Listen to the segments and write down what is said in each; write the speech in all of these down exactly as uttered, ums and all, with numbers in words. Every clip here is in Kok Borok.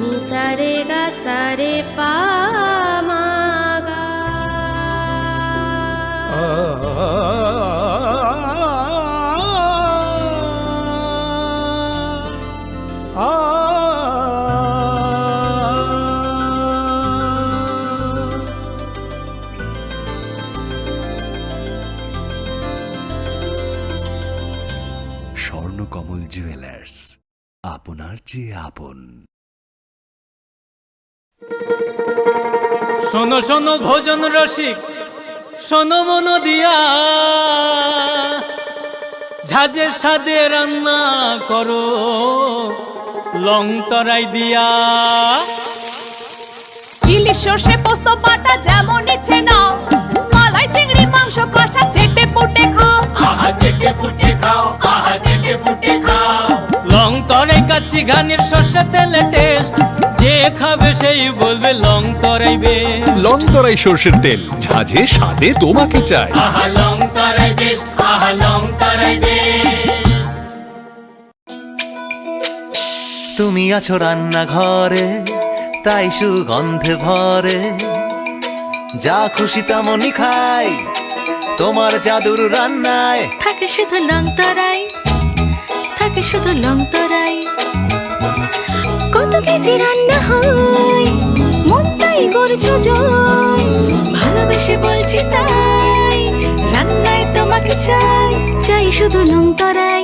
Ni sa re ga sa re pa ma ga. Swarnakamal jewellers, আপনার চেয়ে আপন। শোনো শোনো ভোজন রসিক, শোনো মন দিয়া, ঝাঁঝের স্বাদে রান্না করো লং তরাই দিয়া। ইলিশ সর্ষে পোস্ত বাটা যেমন ইচ্ছে নাও, মালাই চিংড়ি মাংস কষা চেটে পুটে খাও। আহা চেটে পুটে খাও, আহা চেটে পুটে খাও। লং তরাই কাচ্চি ঘানির সর্ষে তেলে টেস্ট, যে খাবে সেই বলবে লং তরাই বেস্ট। লং তরাই সর্ষের তেল, ঝাঁঝে স্বাদে তোমাকে চাই। আহা লং তরাই বেস্ট, আহা লং তরাই বেস্ট। তুমি আছো রান্নাঘরে, তাই সুগন্ধে ভরে। যা খুশি তেমনই খাই, তোমার জাদুর রান্নায়। থাকে শুধু লং তরাই, থাকে শুধু লং তরাই। কত কেজি রান্না হয়, মনটাই করছো জয়। ভালোবেসে বলছি তাই, রান্নায় তোমাকে চাই। চাই শুধু লং তরাই,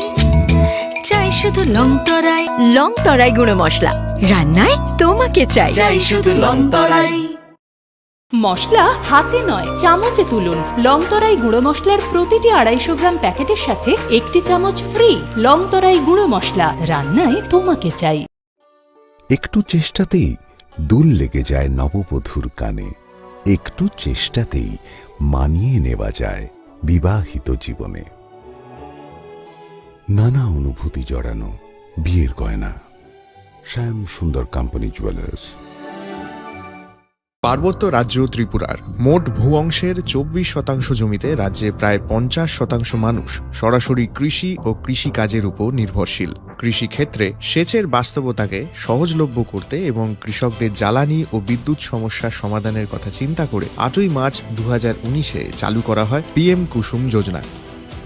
চাই শুধু লং তরাই। লং তরাই গুঁড়ো মশলা, রান্নায় তোমাকে চাই। চাই শুধু লং তরাই। মশলা হাতে নয়, চামচে তুলুন। লং তরাই গুঁড়ো মশলার প্রতিটি আড়াইশো গ্রাম প্যাকেটের সাথে একটি চামচ ফ্রি। লং তরাই গুঁড়ো মশলা, রান্নায় তোমাকে চাই। একটু চেষ্টাতেই দুল লেগে যায় নববধূর কানে। একটু চেষ্টাতেই মানিয়ে নেওয়া যায় বিবাহিত জীবনে। নানা অনুভূতি জড়ানো বিয়ের গয়না। শ্যাম সুন্দর কোম্পানি জুয়েলার্স। পার্বত্য রাজ্য ত্রিপুরার মোট ভূ অংশের চব্বিশ শতাংশ জমিতে রাজ্যে প্রায় পঞ্চাশ শতাংশ মানুষ সরাসরি কৃষি ও কৃষি কাজের উপর নির্ভরশীল। কৃষি ক্ষেত্রে সেচের বাস্তবতাকে সহজলভ্য করতে এবং কৃষকদের জ্বালানি ও বিদ্যুৎ সমস্যা সমাধানের কথা চিন্তা করে আটই মার্চ দু হাজার উনিশে চালু করা হয় পিএম কুসুম যোজনা,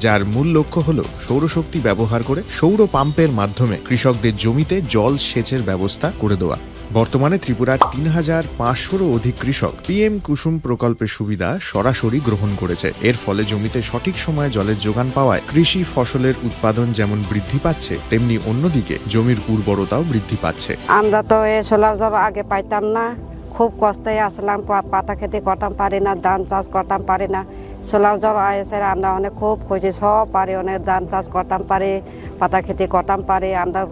যার মূল লক্ষ্য হল সৌরশক্তি ব্যবহার করে সৌর পাম্পের মাধ্যমে কৃষকদের জমিতে জল সেচের ব্যবস্থা করে দেওয়া। বর্তমানে ত্রিপুরার তিন হাজার পাঁচশোরও অধিক কৃষক পিএম কুসুম প্রকল্পের সুবিধা সরাসরি গ্রহণ করেছে। এর ফলে জমিতে সঠিক সময়ে জলের যোগান পাওয়ায় কৃষি ফসলের উৎপাদন যেমন বৃদ্ধি পাচ্ছে, তেমনি অন্যদিকে জমির উর্বরতাও বৃদ্ধি পাচ্ছে। আমরা তো এই সোলার জল আগে পাইতাম না, খুব কষ্টে আসলাম, পা-, পাতা খেতে করতাম পারি না, ধান চাষ করতাম পারি না। সোলার জল আইসে আমরা অনেক খুব খুশি, সব পারি অনেক ধান চাষ করতাম পারি, পাতা খেতে করতাম পারি, আমরা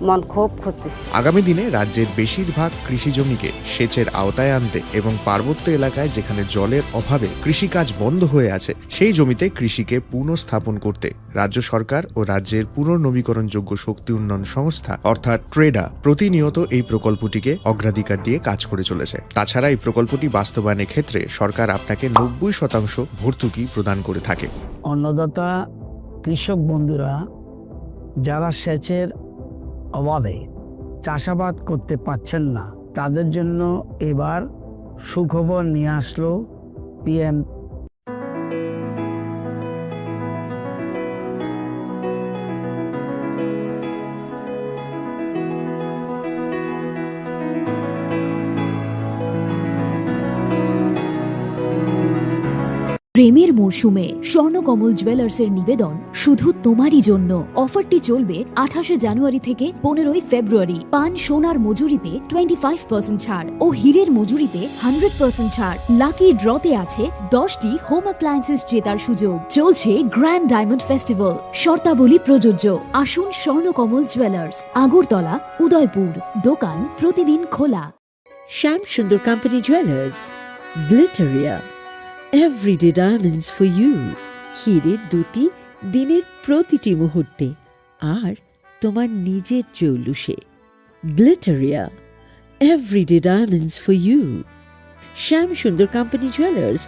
মন খুব খুশি। আগামী দিনে রাজ্যের বেশিরভাগ কৃষি জমিকে সেচের আওতায় আনতে এবং পার্বত্য এলাকায় যেখানে জলের অভাবে কৃষিকাজ বন্ধ হয়ে আছে, সেই জমিতে কৃষিকে পুনঃস্থাপন করতে রাজ্য সরকার ও রাজ্যের পুনর্নবীকরণযোগ্য শক্তি উন্নয়ন সংস্থা অর্থাৎ ট্রেডা প্রতিনিয়ত এই প্রকল্পটিকে অগ্রাধিকার দিয়ে কাজ করে চলেছে। তাছাড়া এই প্রকল্পটি বাস্তবায়নের ক্ষেত্রে সরকার আপনাকে নব্বই শতাংশ ভর্তুকি প্রদান করে থাকে। অন্নদাতা কৃষক বন্ধুরা যারা সেচের অভাবে চাষাবাদ করতে পারছেন না, তাদের জন্য এবার সুখবর নিয়ে আসলো পিএম। প্রেমের মরশুমে স্বর্ণকমল জুয়েলার্সের নিবেদন শুধু তোমারই জন্য। অফারটি চলবে আঠাশে জানুয়ারি থেকে পনেরোই ফেব্রুয়ারি। পান সোনার মজুরিতে টোয়েন্টি ফাইভ পার্সেন্ট ছাড় ও হীরের মজুরিতে হান্ড্রেড পার্সেন্ট ছাড়। লাকি ড্রতে আছে দশটি হোম অ্যাপ্লায়েন্সেস জেতার সুযোগ। চলছে গ্র্যান্ড ডায়মন্ড ফেস্টিভ্যাল, শর্তাবলী প্রযোজ্য। আসুন স্বর্ণকমল জুয়েলার্স, আগরতলা, উদয়পুর। দোকান প্রতিদিন খোলা। Shyam Sundar company jewellers, Glitteria, everyday diamonds for you. হীরের দ্যুতি দিনের প্রতিটি মুহূর্তে, আর তোমার নিজের চৌলুসে। Glitteria, everyday diamonds for you. Shyam Sundar company jewellers.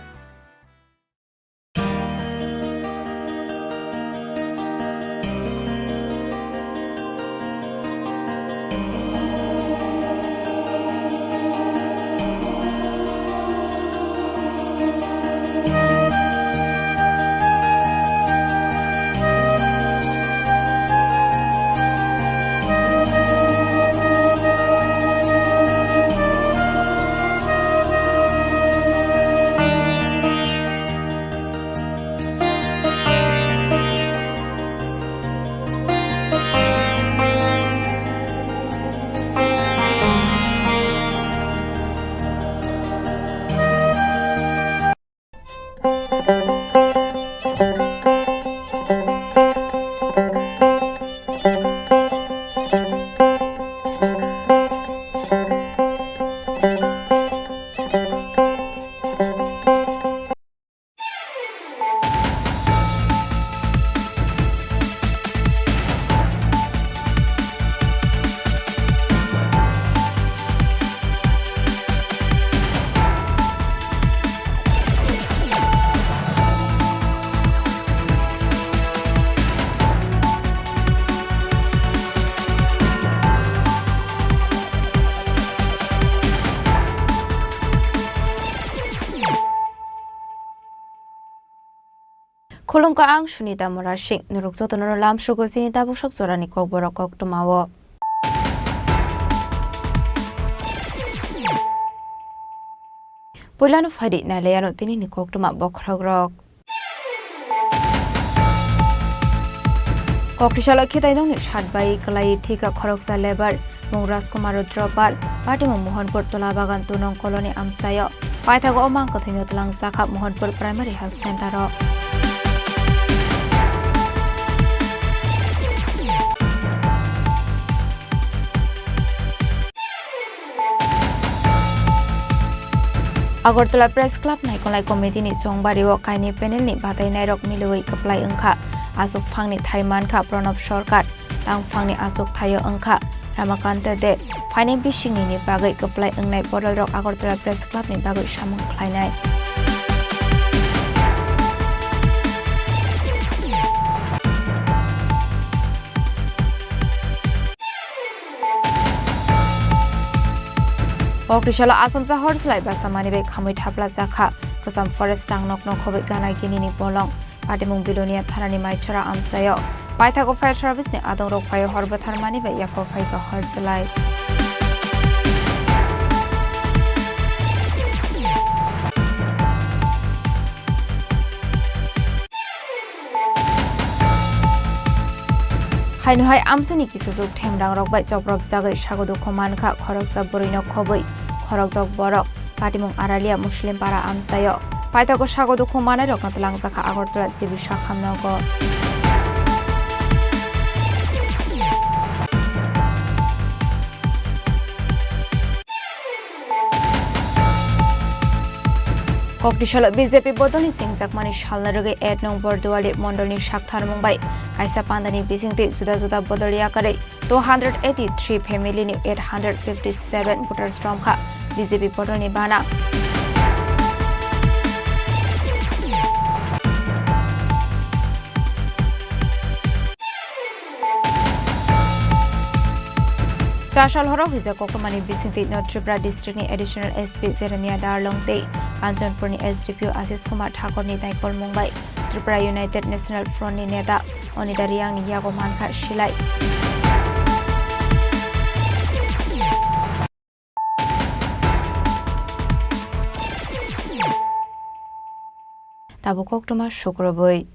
Khulumkha, ang Sunita Murasing. Norok jotono lamsugo chini tabuksak jorani kokborok koktwmao. Puilano phaidi nailaiano tinini koktwma bokhorokrok. Koktisalo khitainokni sat bai kwlaiwi thika khoroksa labour, mung Rajkumar Rudra Pal, patimung Mohanpur Tola Bagan two nong colony amchaio. Paithago o mang kwthwino twlangjakha Mohanpur Primary Health Center o. Agartala Press Club naikolnai committee ni chongbario kainwi panel ni batainairok milwi kwplai wngkha. Aswk phangni thai mankha Pranab Sarkar, tang phangni aswk thaio wngkha Ramakanta Deb. Phainai bisingni ni bagwi kwplai wngnai bodolrok Agartala Press Club ni bagwi samung khlainai. Koktisalo achomsa hor slai basa mani bai khamwi thapla jakha. Kwcham forest tang nok nok khobwi gana gini ni bolong. Patimung Bilonia thanani Maichora amchaio. Paithago fire service ni adongrok phaio hor bwthar mani bai yaphok phaikha hor slai. Haino hai amchaini kisajwk themrangrok bai chopropjagwi sago dukhu mankha khoroksa bwrwino khobwi khorokdok borok. Patimung Aralia Muslim Para amchaio. Paithago sago dukhu manairokno twlangjakha Agartala G B Sakham nogo. Koktisalo B J P bodolni chengjakmani salna rwgwi eight nong Borduali mondolni saktharmung bai kaisa pandani bisingtwi juda juda bodol yakarwi two hundred eighty-three family ni eight hundred fifty-seven voters romkha B J P bodolni bana. Chasal horo huijak koktwmani bisingtwi no Tripura district ni additional S P Jeremiah Darlong tei Kanchanpur ni S D P O Ashish Kumar Thakur ni naikolmung bai Tripura United National Front ni neta Anita Reang ni yago mankha silai. Tabuk koktwma sukrubwi.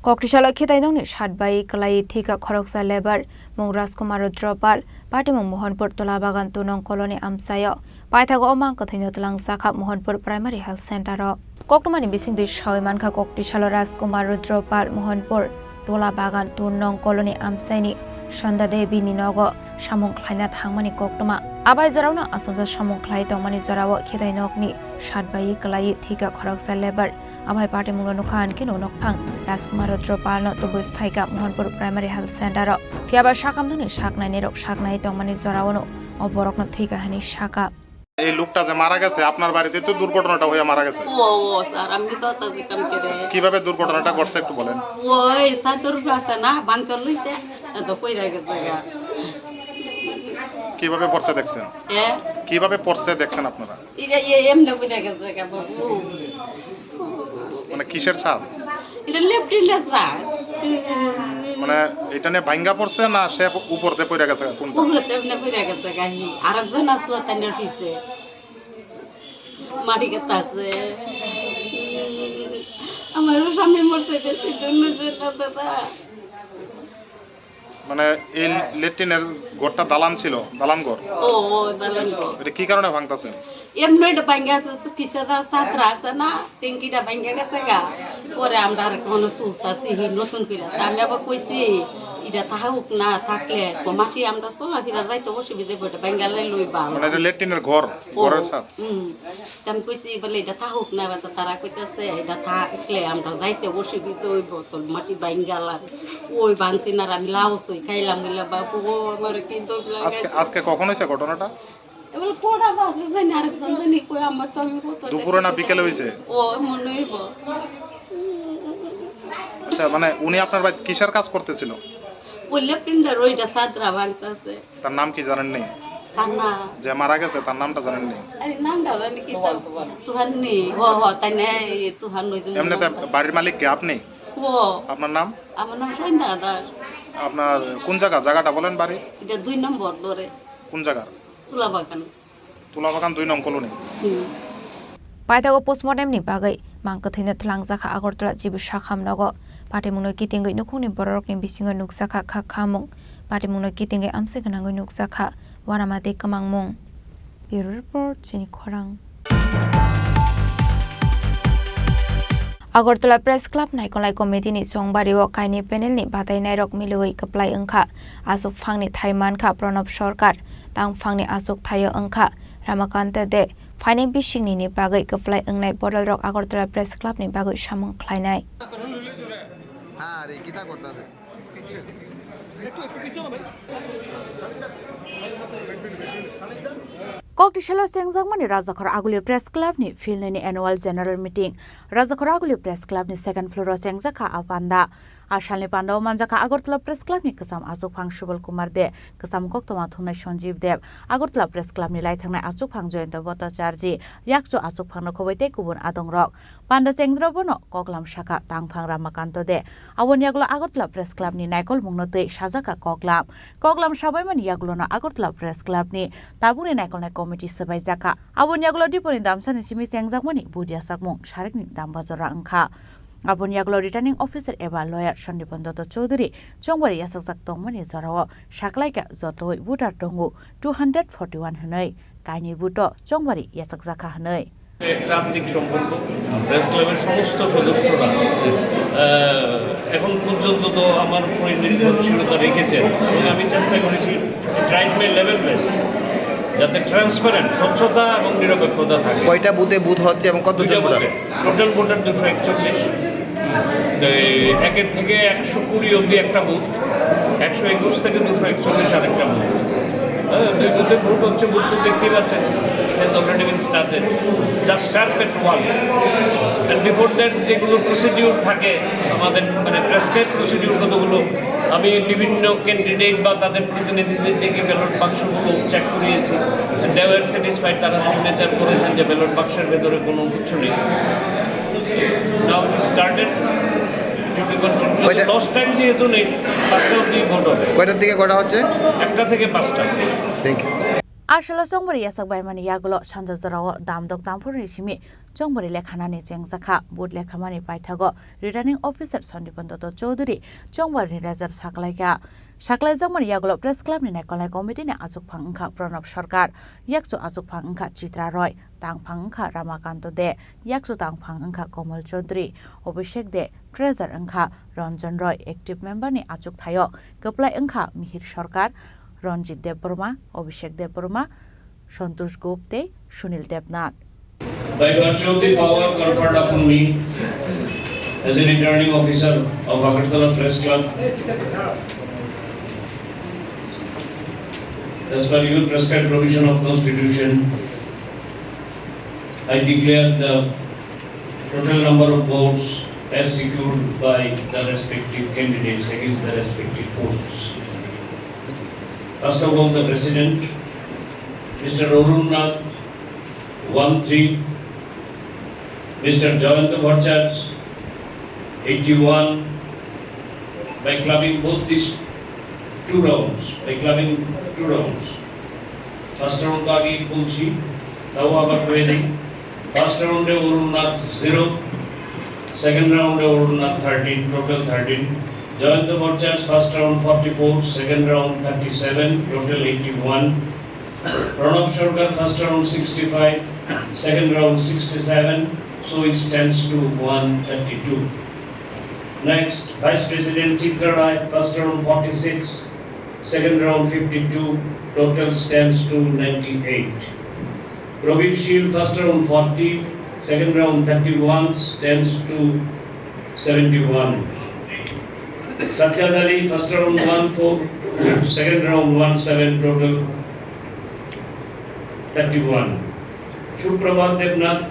Koktisalo khitainokni sat bai kwlaiwi thika khoroksa labour, mung Rajkumar Rudra Pal, patimung Mohanpur Tola Bagan two nong colony amchaio. Paithago o mang kwthwino twlangjakha Mohanpur Primary Health Center o. Koktwmani bisingtwi sawi mankha, Koktisalo Rajkumar Rudra Pal, Mohanpur Tola Bagan two nong colony amchaini Sanda Devi ni nogo samung khlaina thangmani koktwma. Abai jorao no achomsa samung khlai tongmani jorao khitai nokni sat bai kwlaiwi thika khoroksa labour. Abai patimungno nukha hinkhe no nokphang Rajkumar Rudra Palno tubui phaikha Mohanpur Primary Health Center o. Phiyaba sakhamtoni saknainirok saknai tongmani jorao no o borokno thwikha hinwi sakha. এই লোকটা যে মারা গেছে, আপনার বাড়িতে তো দুর্ঘটনাটা হয়ে মারা গেছে। ও, ও, স্যার, আমি তো তাদের কাম করে। কিভাবে দুর্ঘটনাটা ঘটছে একটু বলেন। ওই সাদর আছে না, বাংকার লইছে, তো কইরা গেছে গা। কিভাবে পড়ছে দেখছেন? হ্যাঁ? কিভাবে পড়ছে দেখছেন আপনারা? এই যে, এ, এমনি কইরা গেছে গা, বাবু। মানে কিসের ছাদ? এটা লেফটিনের ছাদ। মানে এটা নিয়ে ভাঙ্গা পড়ছে না সে উপরতে পড়ে গেছে কোনটা? উপরতে এমনি পড়ে গেছে গা, হি। আরেকজন আসলো তাইনের পিছে। মারি গেছে আছে। আমার স্বামী মরতে গেছে, জন্য যে না দাদা। মানে এই লেট্রিনের ঘরটা দালান ছিল, দালান ঘর? ও, ও, দালান ঘর। এটা কি কারণে ভাঙতাছে? এমনি এটা ভাঙ্গা আছে, পিছে দা ছাদরা আছে না, ট্যাঙ্কিটা ভাঙ্গা গেছে গা। পরে আমরা আর কোনো তুলতাছি, হি নতুন করে। তা আমি আবার কইছি, এটা থাকুক না, থাকলে তো মাটি আমরা চলাফেরা যাইতে অসুবিধা হবে, এটা ভাঙ্গা লাই লইবা। মানে এটা লেট্রিনের ঘর, ও, ঘরের ছাদ? হুম। তা আমি কইছি, বলে, "এটা থাকুক না, এবার তো তারা কইতাছে, এটা থাকলে আমরা যাইতে অসুবিধা হইব, তো মাটি বাইন গেলাম।" ওই ভাঙতি না, আমি লাউ সই খাইলাম, বললাম, "বাবু গো, আমার কিন্তু লাগে।" আজকে, আজকে কখন হয়েছে ঘটনাটা? এবার কোটা বাজে জানি, আরেকজন জানি কই, আমার তো আমি কত দুপুরে না বিকেলে হয়েছে? ও, মনে হইব। আচ্ছা, মানে উনি আপনার বাড়িতে কিসের কাজ করতেছিল? ওই লেফটেন্ডার, ওইটা সাদরা ভাঙতেছে। তার নাম কি জানেন নি? থানা। যে মারা গেছে, তার নামটা জানেননি? এই নামটা জানি কি তার? তুহান নি। হ, হ, তাই না, এই তুহান লই যাবো। এমনিতে বাড়ির মালিক কে আপনি? ও। আপনার নাম? আমার নাম সন্ধ্যা দাস। আপনার কোন জায়গা? জায়গাটা বলেন বাড়ি? এটা দুই নম্বর ধরে। কোন জায়গার? তুলা বাগান। তুলা বাগান দুই নং কলোনি। হুম। Paithago postmortem ni bagwi mang kwthwino twlangjakha Agartala G B Sakham nogo. Patimungno kitingwi nukhungni bororokni bisingo nukjakha kha khamung. Patimungno kitingwi amsai gwnangwi nukjakha uanama tei kwmangmung. Bureau Report, Chini Khorang. Agartala Press Club Naikolnai Committee ni chongbario kaini panel ni batainairok milwi kwplai wngkha. Aswk phangni thai mankha Pranab Sarkar, tang phangni aswk thaio wngkha Ramakanta De. Phainai bisingni ni bagwi kwplai wngnai bodolrok Agartala Press Club ni bagwi samung khlainai. Koktisalo chengjakmani Rajakhor Agulio Press Club ni field ni annual general meeting. Rajakhor Agulio Press Club ni second floor o chengjak kha a panda. A salni panda o manjak kha Agartala Press Club ni kwcham achukphang Subal Kumar De, kwcham koktwma thumnai Sanjeev Deb, Agartala Press Club ni laithangnai achukphang Jayanta Bhattacharjee, yakchu achukphang no khoboi tei kubun adongrok. Panda chengdra bono koklam sakha tangphang Ramakanto De. Aboni yagulo Agartala Press Club ni naikolmung no twi sajak kha koklam. Koklam sabaimani yagulo no Agartala Press Club ni tabukni naikolnai committee swbaijak kha. Aboni yagulo dipori damsani simi chengjakmani bud yachakmung sarikni dam bajora wngkha. Aboni yagulo returning officer eba lawyer Sandipan Datta Chowdhury chongbari yachakjak tongmani jorao saklaikha jotoi voter tongo two hundred forty one hwnwi, kainwi vote o chongbari yachakjakha hwnwi. একটা আত্মিক সম্পর্ক। প্রেস ক্লাবের সমস্ত সদস্যরা, আহ, এখন পর্যন্ত তো আমার উপরে নির্ভরশীলতা রেখেছেন এবং আমি চেষ্টা করেছি, tried my level best, যাতে ট্রান্সপারেন্ট, স্বচ্ছতা এবং নিরপেক্ষতা থাকে। কয়টা বুথে বুথ হচ্ছে এবং কতজন দুইটা ভোটার? বুথে। টোটাল ভোটার দুশো একচল্লিশ। তো এই একের থেকে একশো কুড়ি অবধি একটা বুথ, একশো একুশ থেকে দুশো একচল্লিশ আরেকটা বুথ। হ্যাঁ, তো এই বুথের ভোট হচ্ছে, বুথ তো দেখতেই পাচ্ছেন, it has already been started. Just sharp at one. And before that যেগুলো প্রসিডিউর থাকে আমাদের, মানে, প্রেসক্রাইব প্রসিডিউর কতগুলো, আমি বিভিন্ন ক্যান্ডিডেট বা তাদের প্রতিনিধিদের ডেকে ব্যালট বাক্সগুলো চেক করিয়েছি। They were satisfied, তারা সিগনেচার করেছেন যে ব্যালট বাক্সের ভেতরে কোনো কিছু নেই। Now it started. কয়টা দশ টাইম যেহেতু নেই, পাঁচটা অবধি ভোট হবে। কয়টার দিকে কটা হচ্ছে? একটা থেকে পাঁচটা। Thank you. Asalo chongbari yachak baimani yagulo sanja jorao damdok damphurni simi chongbari lekhanani chengjakha. Vote lekhamani paithago returning officer Sandipan Datta Chowdhury chongbarini result saklaikha. Saklaijakmani yagulo press club ni naikolnai committee ni achukphang wngkha Pranab Sarkar, yakchu achukphang wngkha Chitra Roy, tangphang wngkha Ramakanto De, yakchu tangphang wngkha Komol Chaudhary, Abhishek De, treasurer wngkha Ranjan Roy, active member ni achukthaio kwplai wngkha Mihir Sarkar, Ranjit Debbarma, Abhishek Debbarma, Santosh Gop tei Sunil Debnath. By virtue of the power conferred upon me as a returning officer of Agartala Press Club, as per your prescribed provision of Constitution, I declare the total number of votes as secured by the respective candidates against the respective posts. First of all, the President, Mister Arun Nath, one three, Mister Jayanta Bhattacharya, eighty-one, by clubbing both these two rounds, by clubbing two rounds. First round তো আগেই বলছি, তাও আবার কয়ে দিই। First round A Arun Nath zero, second round A Arun Nath thirteen, total thirteen. Jayanta Bhattacharya first round forty-four, second round thirty-seven, total eighty-one. Pranab Sarkar first round sixty-five, second round sixty-seven, so it stands to one thirty-two. Next, Vice President Chitra Rai, first round forty-six, second round fifty-two, total stands to ninety-eight. Prabir Shil, first round forty, second round thirty-one, stands to seventy-one. Sajjad Ali, first round one four, second round one seven, total thirty-one. Suprabhat Debnath,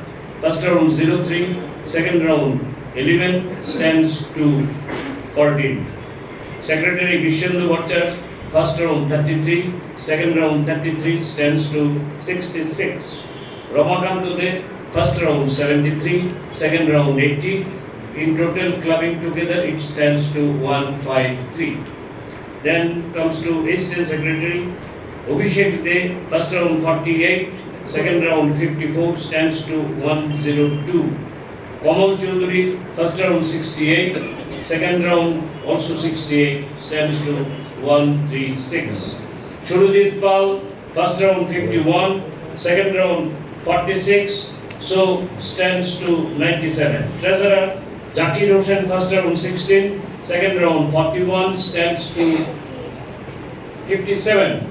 first round zero three, second round eleven, stands to fourteen. Secretary Bishendu Bhattacharya, First round thirty-three, second round thirty-three, stands to sixty-six. Ramakant Dubey, first round seventy-three, second round eighty, in total clubbing together it stands to one five three. Then comes to Assistant Secretary Abhishek Dey, first round forty-eight, second round fifty-four, stands to one zero two. Kamal Chaudhary, first round sixty-eight, second round also sixty-eight, stands to one three six. Surajit Pal, first round fifty-one, second round forty-six, so stands to ninety-seven. Treasurer Zakir Hussain, first round sixteen, second round forty-one, stands to fifty-seven.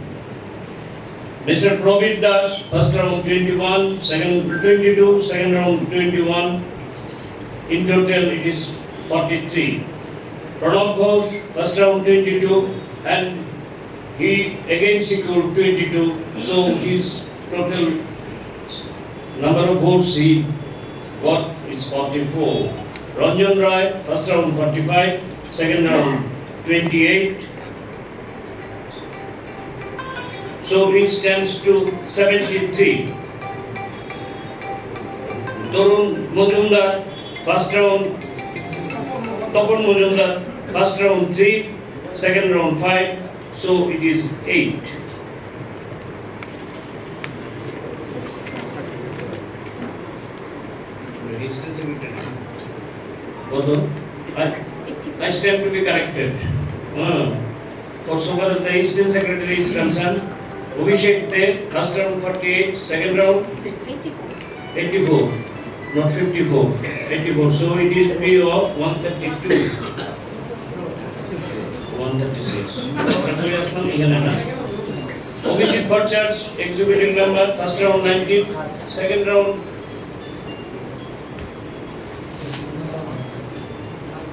Mister Probit Das, first round twenty-one, second twenty-two, second round twenty-one. In total, it is forty-three. Pranab Ghosh, first round twenty-two, and he again secured twenty-two, so his total number of votes he got is forty-four. Ranjan Rai, first round forty-five, second round twenty-eight, so it stands to seventy-three. Tarun Majumdar, first round, Tapan Majumdar, first round three, second round five, so it is eight. What? I, I stand to be corrected. Hmm. For so far as the Assistant Secretary is concerned, Abhishek Dey, first round forty-eight, second round eighty-four, not fifty-four, eighty-four. So it is be of one thirty-two, one thirty-six. Abhijit Bhattacharya, executive member, first round nineteen, second round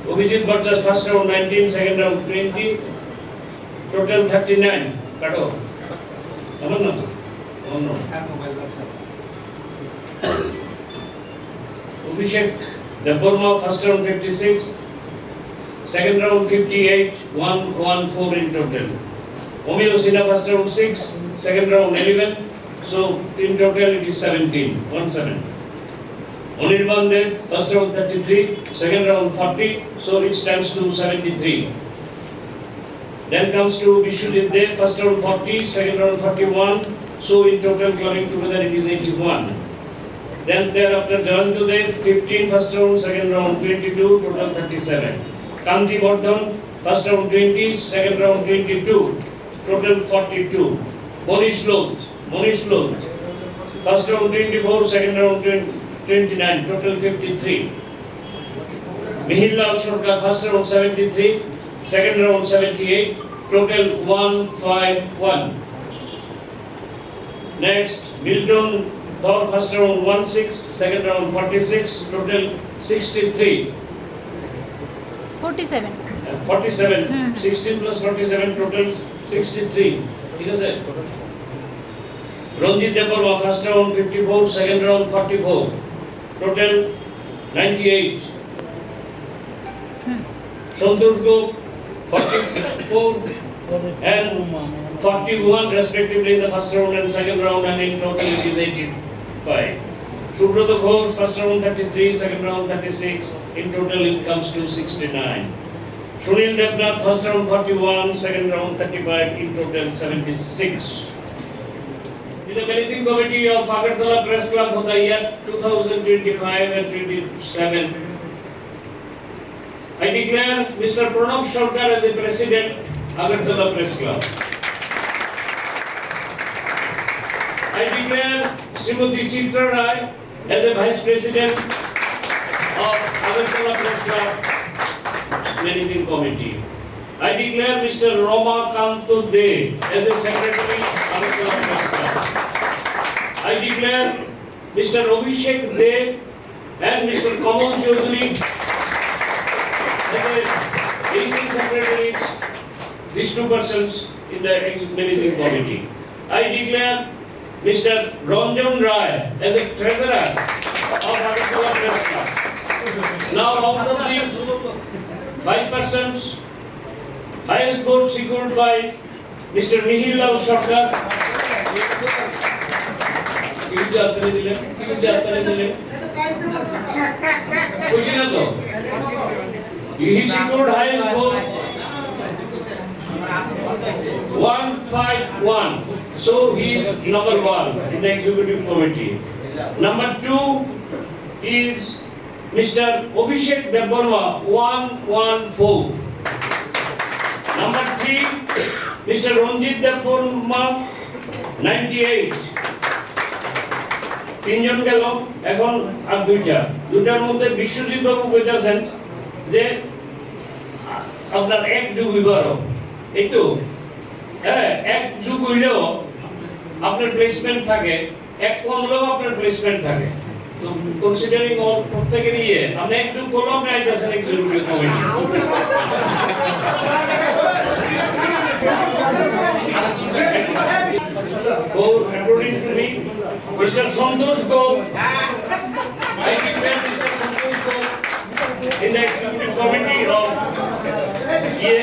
Abhijit Bhattacharya, first round nineteen, second round twenty, total thirty-nine. Kato. Tamam na? Tamam na? Abhishek Debbarma, first round fifty-six, second round fifty-eight, one one four in total. Homi Sinha, first round six, second round eleven, so in total it is seventeen, one seven. Anirban Dey, first round thirty-three, second round forty, so it stands to seventy-three. Then comes to Biswajit Dey, first round forty, second round forty-one, so in total clubbing together it is eighty-one. Then thereafter Jayanta Dey, fifteen, first round, second round twenty-two, total thirty-seven. Kanti Bardhan, first round twenty, second round twenty-two, total forty-two. Manish Lodh, Manish Lodh, first round twenty-four, second round twenty, twenty-nine, total fifty-three. Mihir Lal Sarkar, first round seventy-three, second round seventy-eight, total one five one. Next, Milton Dhar, first round one six, second round forty-six, total sixty-three. Forty-seven. Uh, forty-seven, Hmm. sixteen plus forty-seven, total sixty-three. ঠিক আছে? Ranjit Debbarma, first round fifty-four, second round forty-four, total ninety-eight. Hmm. Santosh Gope, forty-four and forty-one respectively in the first round and second round, and in total it is eighty-five. Subrata Ghosh, first round thirty-three, second round thirty-six, in total it comes to sixty-nine. Sunil Debnath, first round forty-one, second round thirty-five, in total seventy-six. To the Managing Committee of Agartala Press Club for the year two thousand twenty-five and twenty-seven, I declare Mister Pranab Sarkar as the President, Agartala Press Club. I declare Srimati Chitra Rai as a Vice President of Agartala Press Club Managing Committee. I declare Mister Ramakanta Dey as a Secretary, Agartala Press Club. I declare Mister Abhishek Dey and Mister Kamal Chaudhary as a Assistant Secretaries, these two persons in the ex-, Managing Committee. I declare Mister Ranjan Rai as a Treasurer of Agartala Press Club. Now, out of the five persons, highest vote secured by Mister Mihir Lal Sarkar, কি বুঝে হাততালি দিলেন? কি বুঝে হাততালি দিলেন? খুশি না তো? He secured highest vote, one five one. So he is number one in the executive committee. Number two is Mister Abhishek Debbarma, one one four. Number three, Mister Ranjit Debbarma, ninety eight. তিনজন গেল, এখন আর দুইটা। দুইটার মধ্যে বিশ্বজিৎ বাবু কইতাছেন যে আ-, আপনার এক যুগ হইব আরো। এই তো? হ্যাঁ, এক যুগ হইলেও আপনার প্লেসমেন্ট থাকে, এক কমলেও আপনার প্লেসমেন্ট থাকে। তো কনসিডারিং অল প্রত্যেকের ইয়ে, আপনি এক যুগ করলেও আপনি আইতেছেন এক যুগ কমে। So, according to me, Mister Santosh Gop, I declare Mister Santosh Gop in the executive committee of, ইয়ে,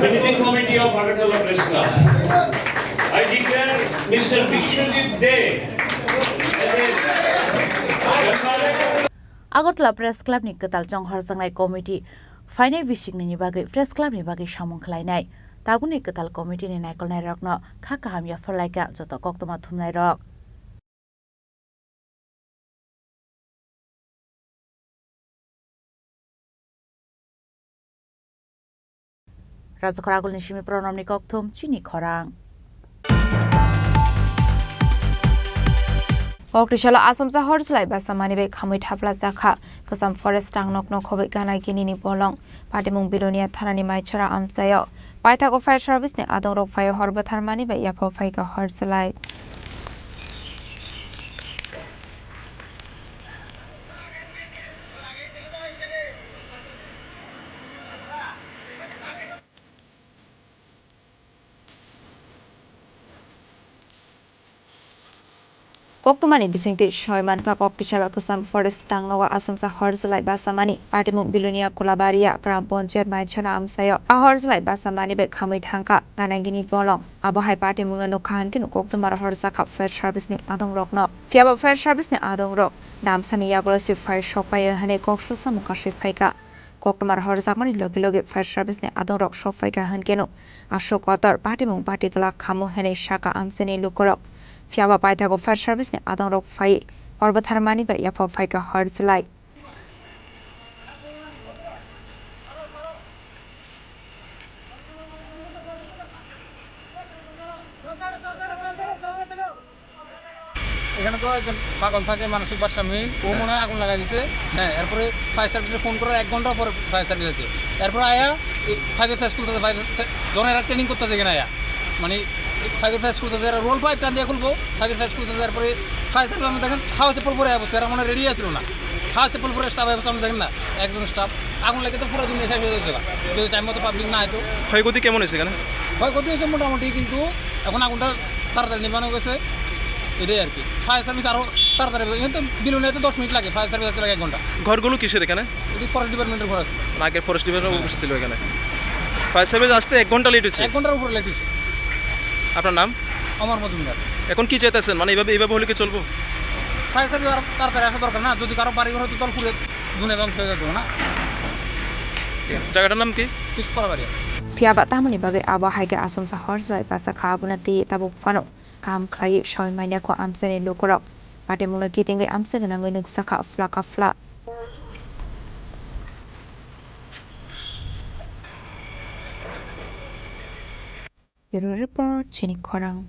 Managing Committee of Agartala Press Club. I declare Mister Biswajit De as a member. Agartala Press Club ni kwtal chonghor changnai committee phainai bisingni ni bagwi Press Club ni bagwi samung khlainai. Tabukni kwtal committee ni naikolnai rokno kha kaham yapharlaikha joto koktwma thumnai rok. Rajakhor agulni simi Pranamni kokthum chini khorang. Koktisalo asomsa hor chwlai basa mani bai khamwi thapla chakha. Kwcham forest tangnokno khobwi gana ginini bolong. Patimung Bilonia thanani Maichara amchaio. Paithago fire service ni adongrok phaio hor bwtharmani bai yapha phaikha hor chwlai. Koktwmani bisingtwi soi mankha, Koktisalo kwcham forest tangnogo asomsa hor chwlai basa mani. Patimung Bilonia Kulabaria Gram Panchayat Maichana amchaio a hor chwlai basa mani bai khamwi thangkha ganagini bolong. Abo hai patimungno nukha hwnkhe koktwmaro hor chakha fire service ni adongrokno. Phiyaba fire service ni adongrok damsani yagulo se fire sokpaio hwnwi kok swsamung kasui phaikha. Koktwmar horjakmani logi logi fire service ni adongrok sokphaikha hwnkeno aswk kotor patimung pati glak khamu hwnwi sakha amchaini lukurok. Phiyaba paithago fire service ni adongrok phai hor bwtharmani bai yapha phaikha hor chwlai. এখানে তো একজন পাগল থাকে, মানসিক ভারসাম্যহীন, ও মনে হয় আগুন লাগাই দিছে। হ্যাঁ, এরপরে ফায়ার সার্ভিসে ফোন করার এক ঘন্টা পরে ফায়ার সার্ভিস আছে। এরপর আয়া এই ফায়ার সার্ভিস খুলতেছে, ফায়ার সার্ভিস, যখন এরা ট্রেনিং করতেছে এখানে আয়া, মানে ফায়ার সার্ভিস খুলতেছে, এরা রোল পাইপ টান দিয়ে খুলবো, ফায়ার সার্ভিস খুলতেছে, এরপরে ফায়ার সার্ভিস আমরা দেখেন খাওয়া চপ্পল পরে আয়া বসছে, এরা মনে হয় রেডি আছিল না, খাওয়া চপ্পল পরে স্টাফ আয়া বসছে, আমরা দেখেন না একজন স্টাফ, আগুন লাগে তো পুরো দুনিয়া শেষ হয়ে যাচ্ছে। যদি টাইম মতো পাবলিক না হয় তো। ক্ষয়ক্ষতি কেমন হয়েছে এখানে? ক্ষয়ক্ষতি হয়েছে মোটামুটি, কিন্তু এখন আগুনটা তাড়াতাড়ি নিভানো গেছে, এটাই আর কি। ফায়ার সার্ভিস আরও তাড়াতাড়ি হবে। এখানে তো বিলুনিয়াতে দশ মিনিট লাগে, ফায়ার সার্ভিস আসতে লাগে এক ঘন্টা। ঘরগুলো কিসের এখানে? এটি ফরেস্ট ডিপার্টমেন্টের ঘর আছে। না, আগে ফরেস্ট ডিপার্টমেন্ট অফিস ছিল এখানে। ফায়ার সার্ভিস আসতে এক ঘন্টা লেট হয়েছে। এক ঘন্টার উপরে লেট হয়েছে। আপনার নাম? অমর মজুমদার। এখন কি চাইতেছেন? মানে, এইভাবে, এইভাবে হলে কি চলবো? ফায়ার সার্ভিস আরও তাড়াতাড়ি আসা দরকার না? যদি কারো বাড়ি ঘর হয়তো তল পুড়ে দুনিয়া ধ্বংস হয়ে যেত না। জায়গাটার নাম কি? পিসকলা বাড়ি। Phiyaba tamoni bagwi abo hai khe asomsa hor chwlai basa kha, abono twi tabuk phano kaham khlaiwi soi manya kho amchaini lukurok. Patimungno kitingwi amchai gwnangwi nuksa kha phla ka phla. Bureau Report, chini khorang.